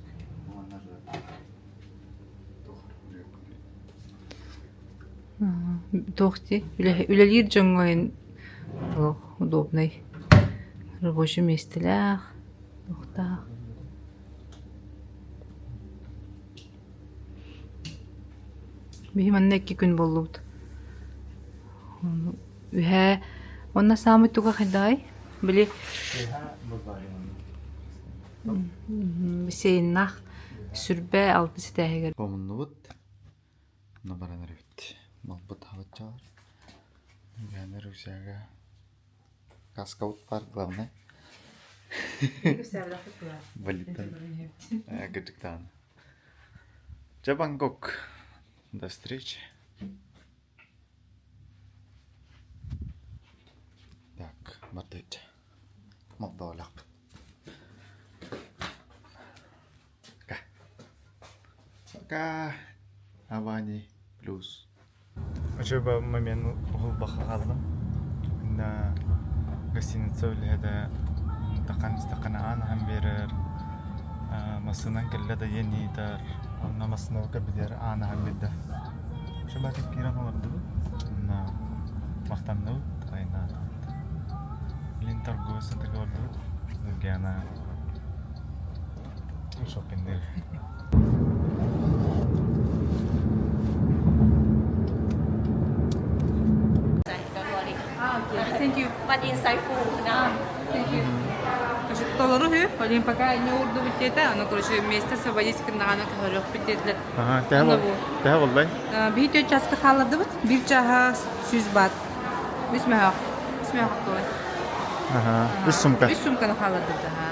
Туох дии үлэлиир дьоҥҥо олох удобнай рабочий миэстэлээх туохтаах Биһи манна икки күн буоллубут. Үһээ уонна саамай туга хайдаҕай? Били бассейннаах сүрбэ алтыс этээһигэр. Хомуннубут. Онно баран эрэбит. Малбыт аһабыччалар. Үгээнэ рюкзага. Каскабыт баар главное. Валита. Кырдьыктаан. Дьэ Бангкок. До встречи. Так, бардыбыт. Молдовалаахпыт. Пока. Пока. Авани плюс. Үчүгэй момент уһулбакка хааллым. На гостиница үлэһитэ таххан истэххинэ аан аһан биэрэр, массыынан кэллэ да диэн ыйытар, онно массыына кэлбитигэр аан аһан биэрдэ. Шабатык киирэн олордубут, онно махтанныбыт, айаннаатыбыт. Илин торговый центрга бардыбыт, Нургиана шоппингдыыр. Thank you. But insightful now. Thank you. Толору үһү, Олимп пока не уурдубут диэтэ, ону короче вместе освободить гыннаҕына көһөрүөхпүт диэтилэр. Ага, төһө буоллай? Биир төрт чааска хааллардыбыт, биир чааһа 100 бат. Үс мөһөөх. Үс мөһөөх оттуой. Ага, үс сумка. Үс сумканы хааллардыбыт, аха.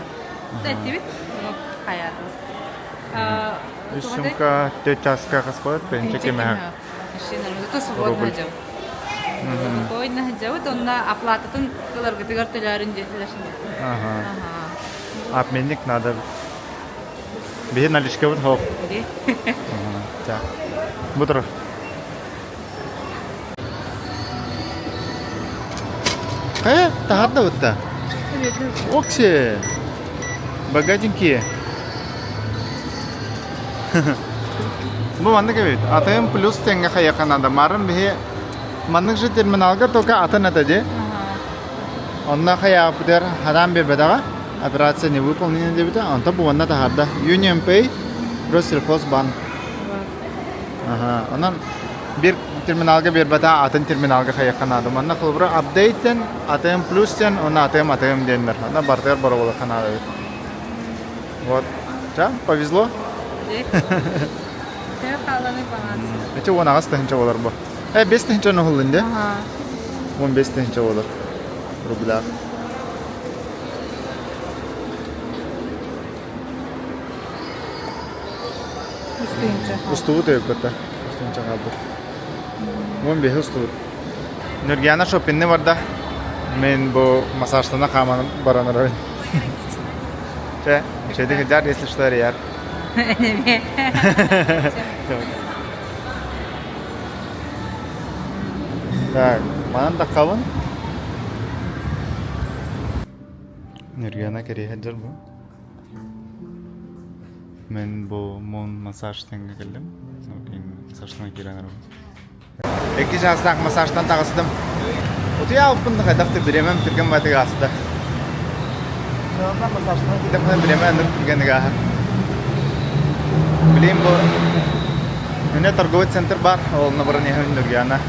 Эттибит, ону хайаатыбыт. Үс сумка төрт чааска хаспыт, тыһынча кемеһэ. Свободно сылдьабыт. Спокойно сылдьабыт, онно оплататын ыларгытыгар төлөөрүн диэтилэр. Ага. Обменник надо. Биһи наличкабыт хоп. Бу турар. Э, таһарда бытта. Окси. Богатенькие. Бу маннык эбит. АТМ плюс тэҥҥэ хайыахха наада. Марын биһи маннык же терминалга только атын это ди. Онно хайаабытыгар хараан биэрбэтэҕэ. Операция не выполнена диэбитэ. Онто бу манна таһаарда. Union Pay Россельхозбанк. Ага. Онон бир терминалга биэрбэтэ атын терминалга хайыахха наада. Манна холобура апдейттен АТМ плюс диэн уонна АТМ АТМ диэннэр. Онно барытыгар боробулахха наада эбит. Вот. Ча, повезло. Эти 18 тыһынча болар бу. Э, 5 тыһынча оҥоһуллун дии. 15 тыһынча болар. Рублях. тыһыынча. Устубут өйөппөттө. Устунча хаалбыт. 15 устубут. Нургиана шопинны барда. Мен бу массажтана хааман баран арабын. Чэ, чэйдик жар, если что, яр. Так, манан таххабын. Нургиана кэриэһэ дьар бу. Мен бу мун массаж тэҥҥэ кэллим. Массажтан киирэн арабын. Икки чаастаах массажтан таҕыстым. Утуйаабыппын да хайдах да бириэмэм түргэн баатыга ааста. Онно массажтан киирдэхпинэ бириэмэ ынырык түргэнник ааһар. Билигин бу Өнө торговый центр бар, ол баран иһэн Нургиана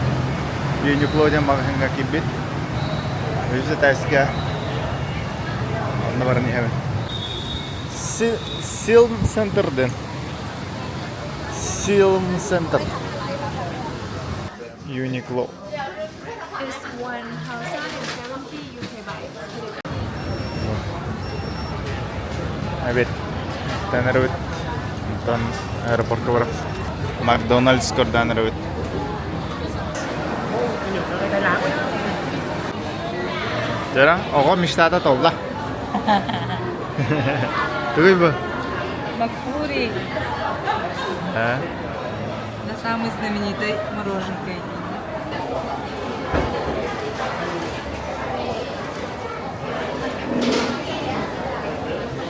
Юникло диэн маҕаһыыҥҥа киирбит. Үһүс этээскэ онно баран иһэбин. Силм центр диэн. Силм центр. Uniqlo. Эбит. Тэнэрбит. Онтон аэропортка барап. Макдональдс көрдөөн эрэбит. Дьара, оҕо мечтата толла. Тугуй бу? Макфлури. А? На самой знаменитой мороженкой.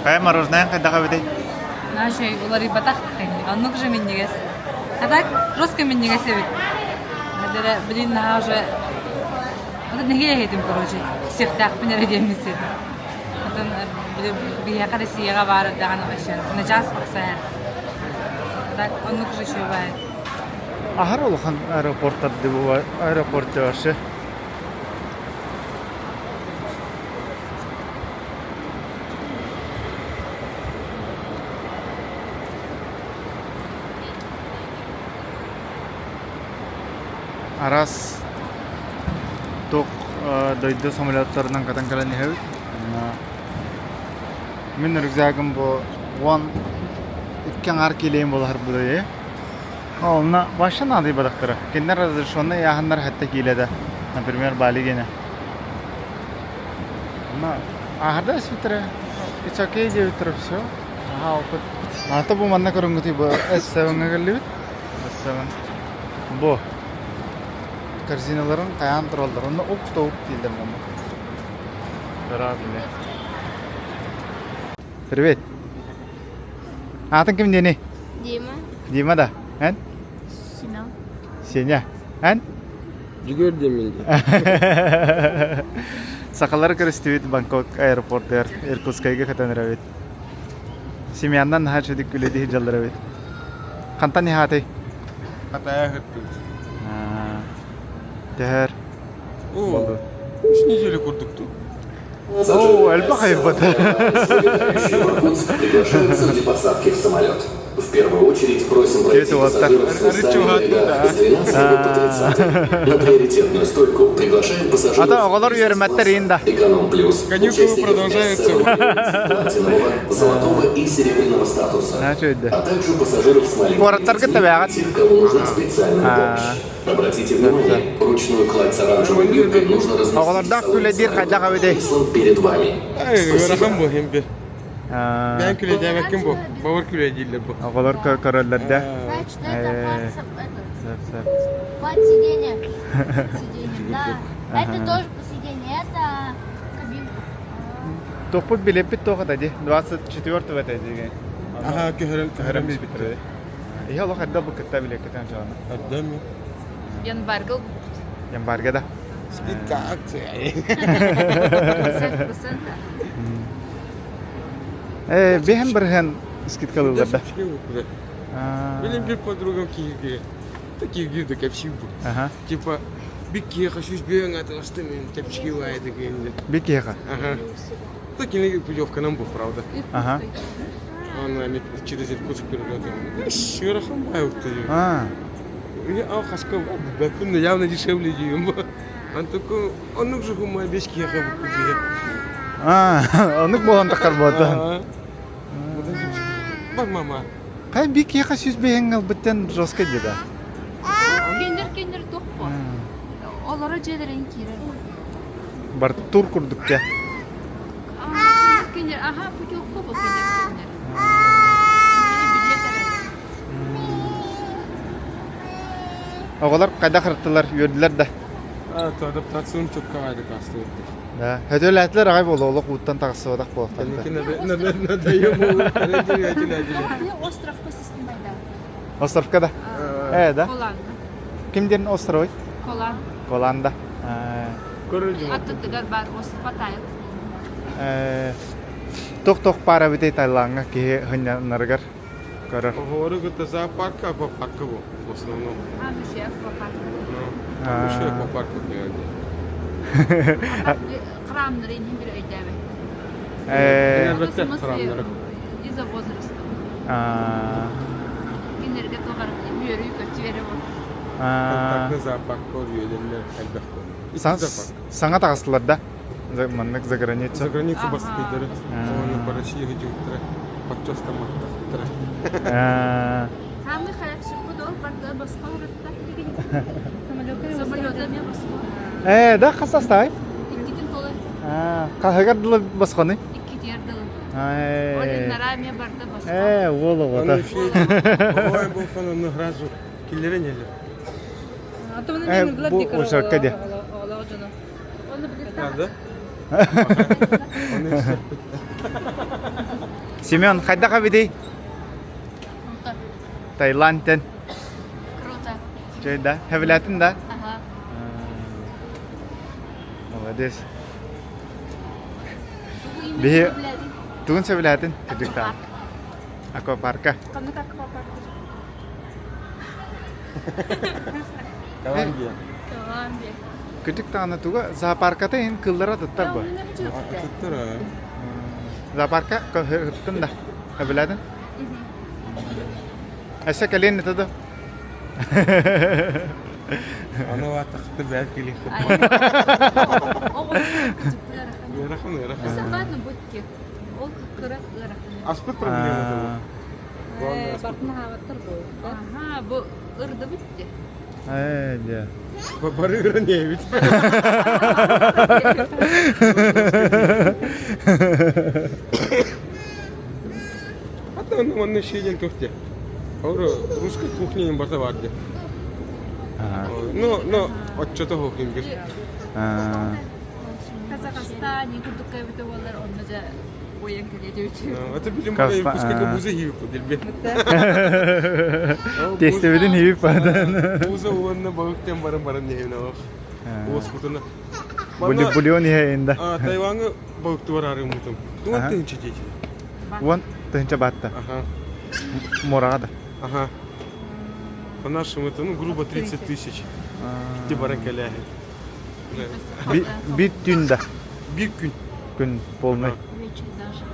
Хайа мороженое хайдах эбитий? Нашей уларыйбатах оннук же минньигэс. А так жестко минньигэс эбит. Надо, блин, наһаа уже Вот нэһилиэк этим, короче, сиэхтээхпин эрэ диэммин сиэтим. Потом биһиэхэ Россияҕа баар даҕаны вообще начаас тахсаһар. Так оннук же бывает. Аһар улахан аэропорттар аэропорт вообще. Араас туох дойду самолеттарынан катан кэлэн иһэбит. Мин рюкзагым бу 12 аҥаар килиэм буолар быдайы. Онно вообще наадыйбатахтара. Кинилэр разрешенный ыйааһыннар хэтте киилэ да. Например, Бали гене. Онно ааһарда испиттэрэ. It's okay диэбиттэрэ все. Аха опыт. Ата бу манна көрүҥҥүтүй бу S7-ҥа кэллибит. S7. Бу корзиналарын хайаан тураллар. Онно ук да ук дииллэр манна. Ыраат илэ. Привет. Аатыҥ ким диэний? Дима. Дима да? Эн? Семен. Сеня. Эн? Жүгөр диэммин Сахалары көрүстүбүт Бангкок аэропортугар Иркутскайга көтөн эрэбит. Семьяннан наһаа үчүгдүк үлэлии сылдьаллар эбит. Хантан иһаатый? Хатайа ыһыттыбыт. Төһөр? О, үс неделя курдукту. О, элбэх айбыт. В Иркутск приглашаются для посадки в самолет. В первую очередь просим пройти пассажиров с местами в рядах с 12 по 30. На приоритетную стойку приглашаем пассажиров Ата оҕолор үөрэммэттэр иин да. Эконом плюс. Каникулы Участников продолжаются. S7, платинового, золотого и серебряного статуса. Значит, А также пассажиров с маленькими Куораттарга детьми тэбэҕит. и тех, кому нужна специальная помощь. Обратите внимание, ручную кладь с оранжевой биркой нужно разместить в Оҕолордоох салоне күлэдиир хайдах самолета эбитий? креслом перед вами. Ай, ыарахан бу хембе. Аа, Бэйэн күлэдээбэккин бу. Бабар күлэдииллэр бу. Оҕолор көрөллөр да. Значит, это Э, под, этот, Сөп, сөп. под сиденье. Сиденье, да. Это тоже по сиденье, это кабинка. Тохпут билеппит туох это ди? 24 это ди. Аха, көһөрөн Көһөрөн көһөрөн биэрбиттэр. Иһэ олох эрдэ бу кытта билиэккитин дьоно. Эрдэ Январьга Январьга да. Скидка акция. 50%. Э, биһэн бырыһан скидкалыылар да. Билим bir подругам киһиргире. Таких да кэпсиир бу. Ага. Типа, бик киһиэхэ сүүс бүөҥ атыластым мен чэпчэки лаайдык диэн. Бик киһиэхэ. Ага. Так или путевканан бу, правда. Ага. Он через Иркутск перелетом. Ыарахан баайыкты. А, А хаска бэппин явно дешевле диим. Он такой, оннук же гума бес киһиэхэ бу а, оннук буолан таххар буолтан. Бар мама. Хай би киэхэ сүүс бэйэҥ ылбыттан жестко дии да. Киндер киндер туох бу? Олоро дьиэлэрин киирэр. Бар тур курдук те. Киндер, аха путевка бу киндер киндер. Оҕолор хайдах ырыттылар, үөрдүлэр да? Адаптацияны чөккө аайы кастыбыт. Да. Хөтөлээтилэр аҕай буолуо, олох ууттан тахсыбатах буолуохтаахтар. Островка системайда. Островка да? Э, да? Колан. Ким диэн островой? Колан. Колан да. Аттытыгар бар Паттайя. Туох-туох баар эбитий Таилаҥҥа киһи сынньанарыгар көрөр? Оһуору кытта зоопарка, аквапарка бу в основном. А, еще аквапарк. Ну, еще аквапарк кутуйа. Храмнары иһин бир өйдөөбөттөр. Из-за возраста. Кинилэргэ туох үөрүү көчүөрэ бу. Контактный зоопарк үөдэллэр элбэх Саҥа таҕыстылар да? Маннык за границу. За границу бастыйдары. Оны по России жигиттері подчастаматтахтара. Самый хайапшыппыт ол барда босхо ырытта. Самолета эмиэ босхо. Э, да хасастай? Иккитин толы. Хаһыгар дылы босхоны? Иккитигэр дылы. Ол иннара эмиэ барда босхо. Э, уол оҕото. Ой, болхон ону сразу киллерен еле. Э, бу ушакка де. Правда? Семен, хайдах эбитий? Таиландтан. Круто. Чэй да? Хэвилээтин да? Ага. Молодец. Биһи тугун сөбүлээтин кырдьыктаан? Аквапарка. Ханнык аквапарк? Колумбия. Колумбия. Кырдьык даҕаны туга зоопарката иһин кыллара атыттар бу. Атыттар Зоопарка ыттын да. Сөбүлээтин? Өссө кэлиэн это да? Аны атахты бәр кели. Ыарахан, ыарахан. Сахааны бутки. Ол кыра ыарахан. Аспыт проблема Бартын хаабаттар бу. Аха, бу ырды бутти. Ээ, дьэ. Бары ыран эбит. Ата онно шейден тохте. Ора русской кухня барта бар де. Ну, но отчета хохин бир. Казахстан, курдукка эбите буоллар, онно дьэ уйан кэлиэ Это билим Иркутскайга буза хиип делбе. Тестебитин хиип падан. Буза уонна балыктан баран баран нехин ох. Уоспутуна. Бульон иһэйинда. Тайваҥҥа балыкты барары мутум. Туон тыһынча дети. Уон тыһынча батта. Ага. Мураға да. Ага. По-нашему это, ну, грубо 30 тысяч. Ти баран кэляхи. Бир түн да. Бир күн. Күн полный.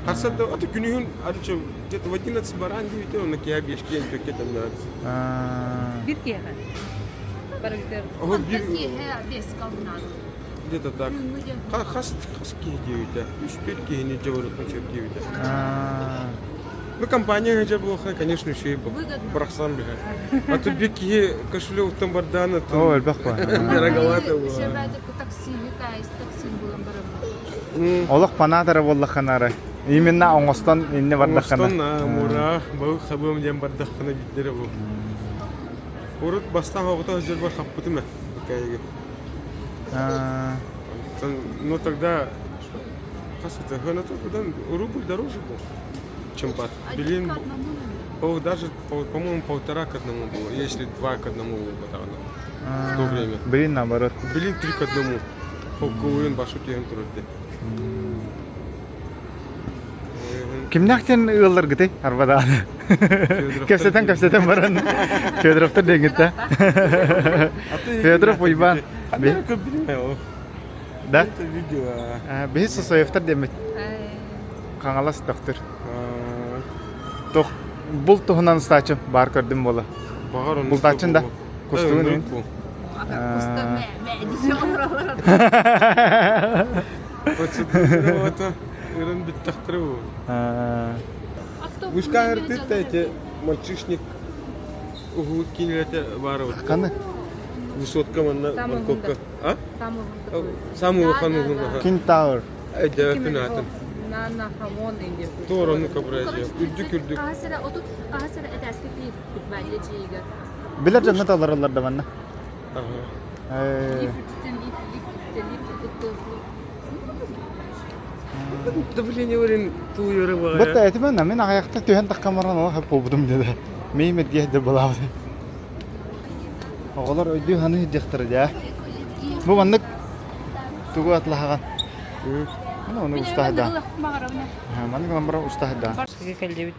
Харсада, аты күнүһүн арыча где-то в 11 баран диэбитэ, онно киһи биэшкиэн төкке тэннэрэр. Бир киэхэ. Барыгытыр. Ого, бир Киэһэ биэс калгынан. где-то так. Хас хас киһи диэбитэ. Үс төрт киһини дьабырыкпын сөп диэбитэ. Ну, компания хадьар буолха, конечно, еще и бырахсан биһэр. А тут бир киһи кошелектан бардаана О, элбэх ба. Дороговато было. Такси, такси булан барам. Олох фанатара буоллахханары. Именно оҥостон инне бардаххана. Оҥостон, мураах, балык хабыам диэн бардаххана биирдэрэ бу. Урут бастаан оҕото сылдьарбар хаппытым ээ, букайыгы. Ну тогда хас это, рубль дороже был, чем бат. Блин, даже, по-моему, полтора к одному было, если два к одному было в то время. Блин, наоборот. Блин, три к одному. Холкуйун башу тиһэн турар Кимнээхтэн ыалларгытай арбадааны? Кэпсэтэн кэпсэтэн баран Федоровтар диэҥҥиттэ. Федоров Уйбаан. Да? Биһи Сосоевтар диэммит. Хаҥалас тохтур. Тох бул туһунан ыстаачым баар көрдүм буола. Бултааччын да. Кустугун Ыран бүттэхтэрэ бу. Вышка ыртыт эти. Мальчишник уһук киинэлэтэ баар эбит. Ханна? Высотка манна Самый Бангкокка. А? Самый Самый улахан уһун аха. King Tower. Өйдөөппүн аатын. На хамон инде. Туора ну кабразия. Үрдүк үрдүк. Хаһасыра отут хаһасыра этээскэ киирбит баайда дьиигэр. Билэр дьонно талараллар да манна. Ага. Э, Давление барин тууйара баҕайа. Бытта этимэн мин аҕыйахта түһэн таххан баран олох буолбутум диэдэ. Миим эргиэ да балаабыт. Оҕолор өйдүү ханы сылдьыахтара дьэ. Бу маннык тугу атлаһаҕан? Маны ону устаһда. Маннык ламбара устаһда. Кэллибит.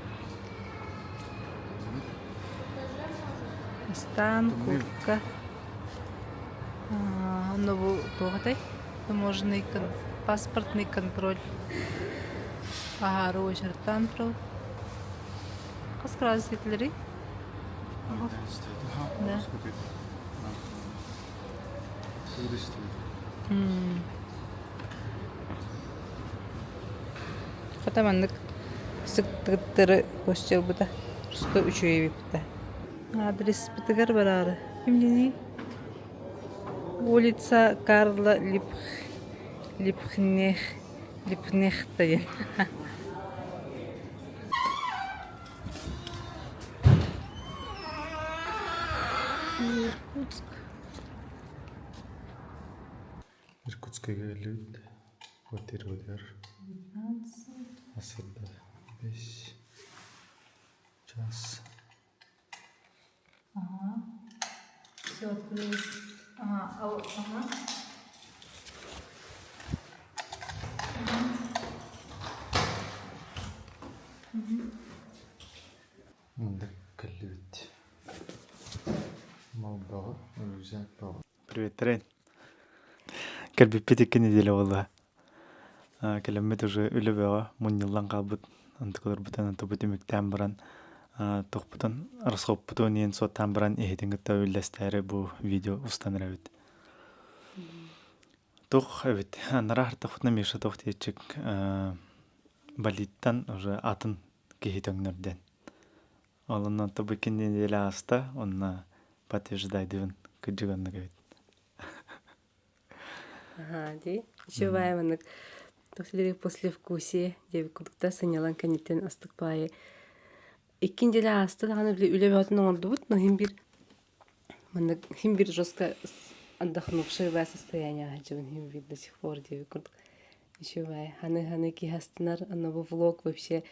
Астаан куртка. Онно бу туох этэй? Таможенный паспортный контроль. Аһаары очередтаан турабыт. Хас градус этилэрий? Да. Хата маннык сыктыгыттары көстүөлбүтэ. Русскай үчүгэй эбиппитэ. Адреспытыгар бараары. Кимниний? Улица Карла Лип... Липхнех... Липнехта диэн. Иркутск. Иркутскайга өлүт квартирабытыгар асырда бес час Ага. Все открылось. Ага, ага. Мында кэллибит. Мал бөҕө, рюкзак бөҕө. Привет, Кэлбиппит икки неделя буолла. Кэлэммит уже үлэ бөҕө мунньуллан хаалбыт. Онтукаларбытын онтубут түмүктээн баран тохпутун расхоппутун иһин суоттаан баран иһитин кытта үллэстээри бу видео устан эрэбит. Туох эбит анараа хартахпытына Миша туох диэччик Балиттан уже атын киһи төҥнөрдөн. Ол онно бу икки неделя ааста, онно подтверждайдыбын кырдьык оннук эбит. Аһаа, дии. Еще баайа маннык туох послевкусие диэбит курдук сынньалаҥ кэнниттэн астык баайы икки неделя ааста даҕаны били үлэ бөҕөтүн оҥордубут, но иһин биир маннык иһин биир жестко отдохнувшее состояние сылдьабын иһин биир до сих пор диэбит курдук. Еще баайа ханы-ханы киһи астынар, аны бу влог вообще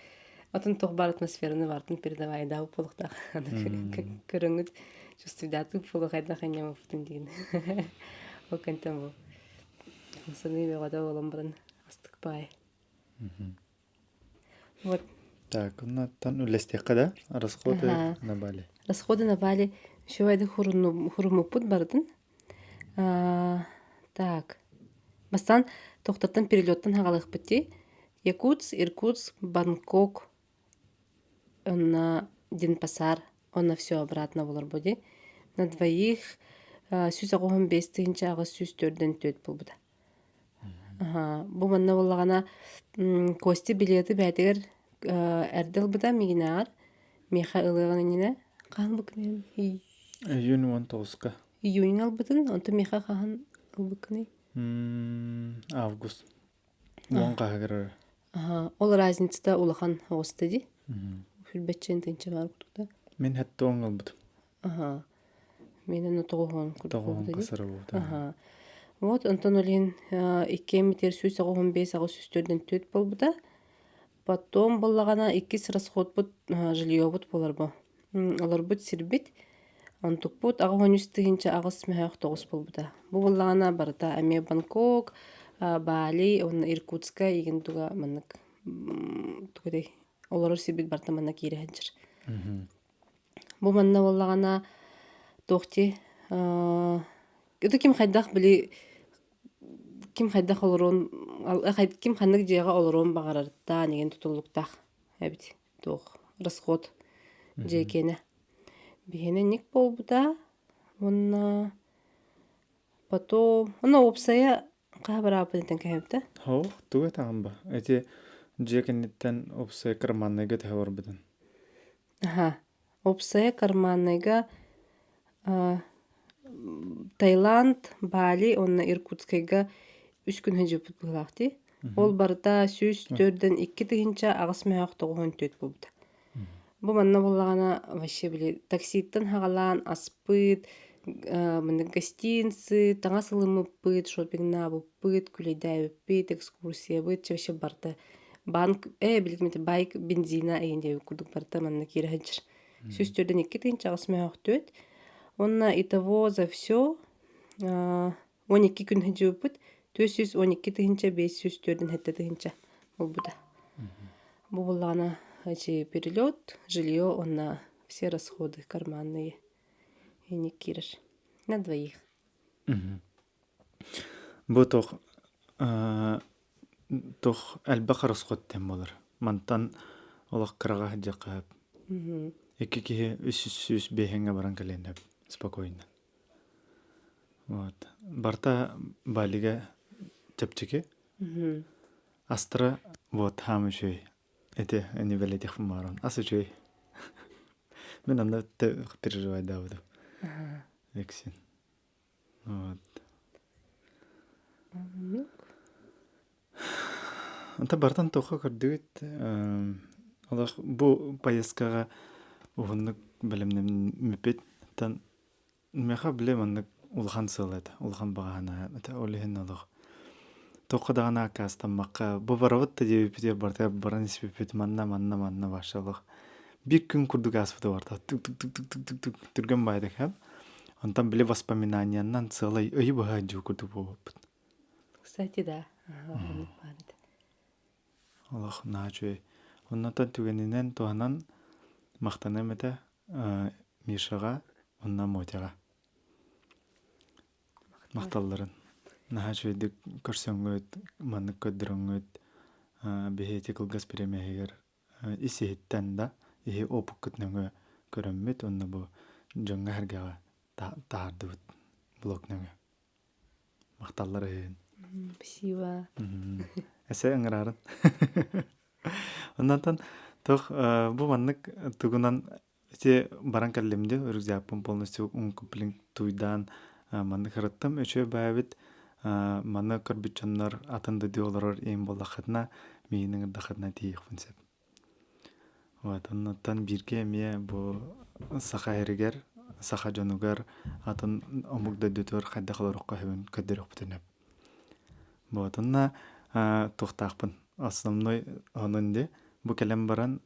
отон туох баар атмосфераны баартын передавайдаабыт буолуохтаах көрөҥҥүт чувствуйдаатык буолуох хайдах анньаммыппытын диэн ол кэнтэн бу саныы бөҕөтө буолан баран астык баай вот Так, оннуттан үллэстиэххэ да расходы на Бали. Расходы на Бали еще айды хурумуппут барытын Так. Бастаан тохтоттон перелеттан хаҕалыахпыт дии. Якутск, Иркутск, Бангкок уонна Денпасар уонна все обратно буолар дии. На двоих 185 844 буолбута. Бу манна буоллаҕына Костя билеты бэйэтигэр эрдэ ылбыта миигинээҕэр. Миэхэ ылыаҕын иннинэ хаһан бу күнү Июнь 19-ка. Июньҥа ылбытын, онтон миэхэ хаһан ылбыккыный? Август. Уон хаһыгар эрэ. Аха, ол разницата улахан оҕуста дии. Сүрбэччэн тыынча баар курдук да. Мин хэтте уон ылбытым. Аха. Мен онно тоҕуһуон курдук Тоҕуһуон буолбута дии. хасара буолбута. Аха. Вот, онтон ол иһин иккиэммитигэр 195 804 буолбута. Потом буоллаҕына иккис расходпут жильебут буолар бу. Олорбут сирбит онтукпут 83 8 мөһөөх буолбута. Бу буоллаҕына барыта эмиэ Бангкок, Бали уонна Иркутскай игин туга маннык тугу этэй олорор сирбит барыта манна киирэ сылдьар. Бу манна буоллаҕына туох дии это ким хайдах били ким хайдах олоруон ким ханнык дьиэҕэ олоруон баҕарарыттан игин тутулуктаах эбит туох расход дьиэ киэнэ. Биһиэнэ ник буолбута уонна потом уонна уопсайа хаһа бараабыт этэн кэһэбитэ. Һоох, тугу этаҕын ба? Эти дьиэ кэнниттэн уопсайа карманныйга төһө барбытын? Аха. Уопсайа карманныйга Таиланд, Бали уонна Иркутскайга үс күн сылдьыбыппыт быһыылаах дии. Ол барыта 104 2 8 мөһөөх 94 буолбута. Бу манна буоллаҕына вообще били такситтан хаҕалаан аспыт, манна гостиницы, таҥас ылыммыппыт, шопингнаабыппыт, күлэйдээбиппит, экскурсиябыт, чэ вообще барыта банк ээ билигин байк бензина эйин диэбит курдук барыта манна киирэ сылдьар. 104 2 8 мөһөөх 4. Уонна итого за все 12 күн сылдьыбыппыт 412 547 тыһыынча буолбута. Бу буоллаҕына эти перелет, жилье уонна все расходы карманные инник киирэр. На двоих. Бу туох туох элбэх расход диэн буолар. Мантан олох кыраҕа сылдьыахха сөп. Икки киһи үс биэһиҥҥэ баран кэлиэн сөп спокойно. Вот. Барта Балига чэпчэки. Астра вот хаам үчүгэй. Ити ини бэлэтиэхпин баҕарабын. Ас үчүгэй. Мин онно переживайдаабытым. Эксин. Вот. Онто бартан туохха көрдүгүт? Олох бу поездкаҕа уһуннук бэлэмнэммиппит. Оттон миэхэ били маннык улахан сыал этэ, улахан баҕаһына этэ. Ол иһин олох туохха даҕаны аккаастаммакка бу барабыт да диэбиппитигэр барыта баран испиппит манна манна манна вообще олох биир күн курдук ааспыта барыта тук тук тук тук тук тук тук түргэн баайдык һэм. Онтон били воспоминаниянан сыалай ыйы быһа дьуу курдук буолбуппут. Кстати, да. Оннук баар этэ. Олох наһаа үчүгэй. Оннотон түгэнинэн туһанан махтаныам этэ Мишаҕа уонна Мотяҕа. Махталларын. Наһаа үчүгэйдик көрсөҥҥүт, маннык көрдөрөҥҥүт биһи ити кылгас бириэмэһигэр ис-иһиттэн да иһи опыккыт нөҥүө көрөммүт уонна бу дьоҥҥо-сэргэҕэ таһаардыбыт блог нөҥүө. Махталлар үһүн. Спасибо. Эсэ ыҥыраарын. Оннантан туох бу маннык тугунан ити баран кэллим дии рюкзакпын полностью укомплектуйдаан маннык ырыттым. Үчүгэй баайбыт маны көрбүт дьоннор атын дойду олорор иһин буоллаххытына миигин ыҥырдаххытына тиийиэхпин сөп. Вот оннуттан бииргэ эмиэ бу саха сиригэр, саха дьонугар атын омук дойдутугар хайдах олоруохха сөбүн көрдөрүөхпүтүн сөп. Вот онно туохтаахпын основной онон дии бу кэлэн баран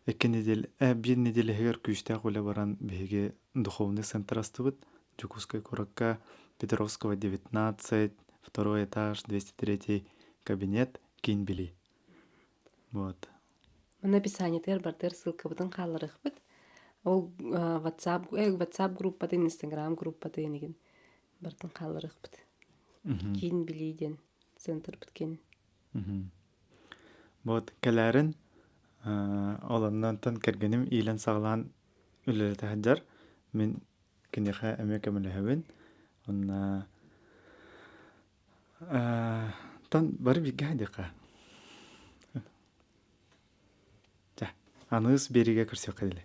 икки неделя биир неделя иһигэр күүстээх үлэ баран биһиги духовный центр астыбыт Дьокуускай куоракка Петровского 19, второй этаж, 203 кабинет, киин билии. Вот. Манна описаниетыгар бардыар ссылкабытын хаалларыахпыт. Ол WhatsApp, WhatsApp группатын, Instagram группатын игин бартын хаалларыахпыт. Киин билии диэн центрбыт киин. Вот кэлээрин ол оннуттан кэргэним иилэн-саҕалаан үлэлэтэ сылдьар. Мин киниэхэ эмиэ көмөлөһөбүн. Онно тон бары бииргэ сылдьыахха. Чэ, аныгыс биэриигэ көрсүөххэ диэри.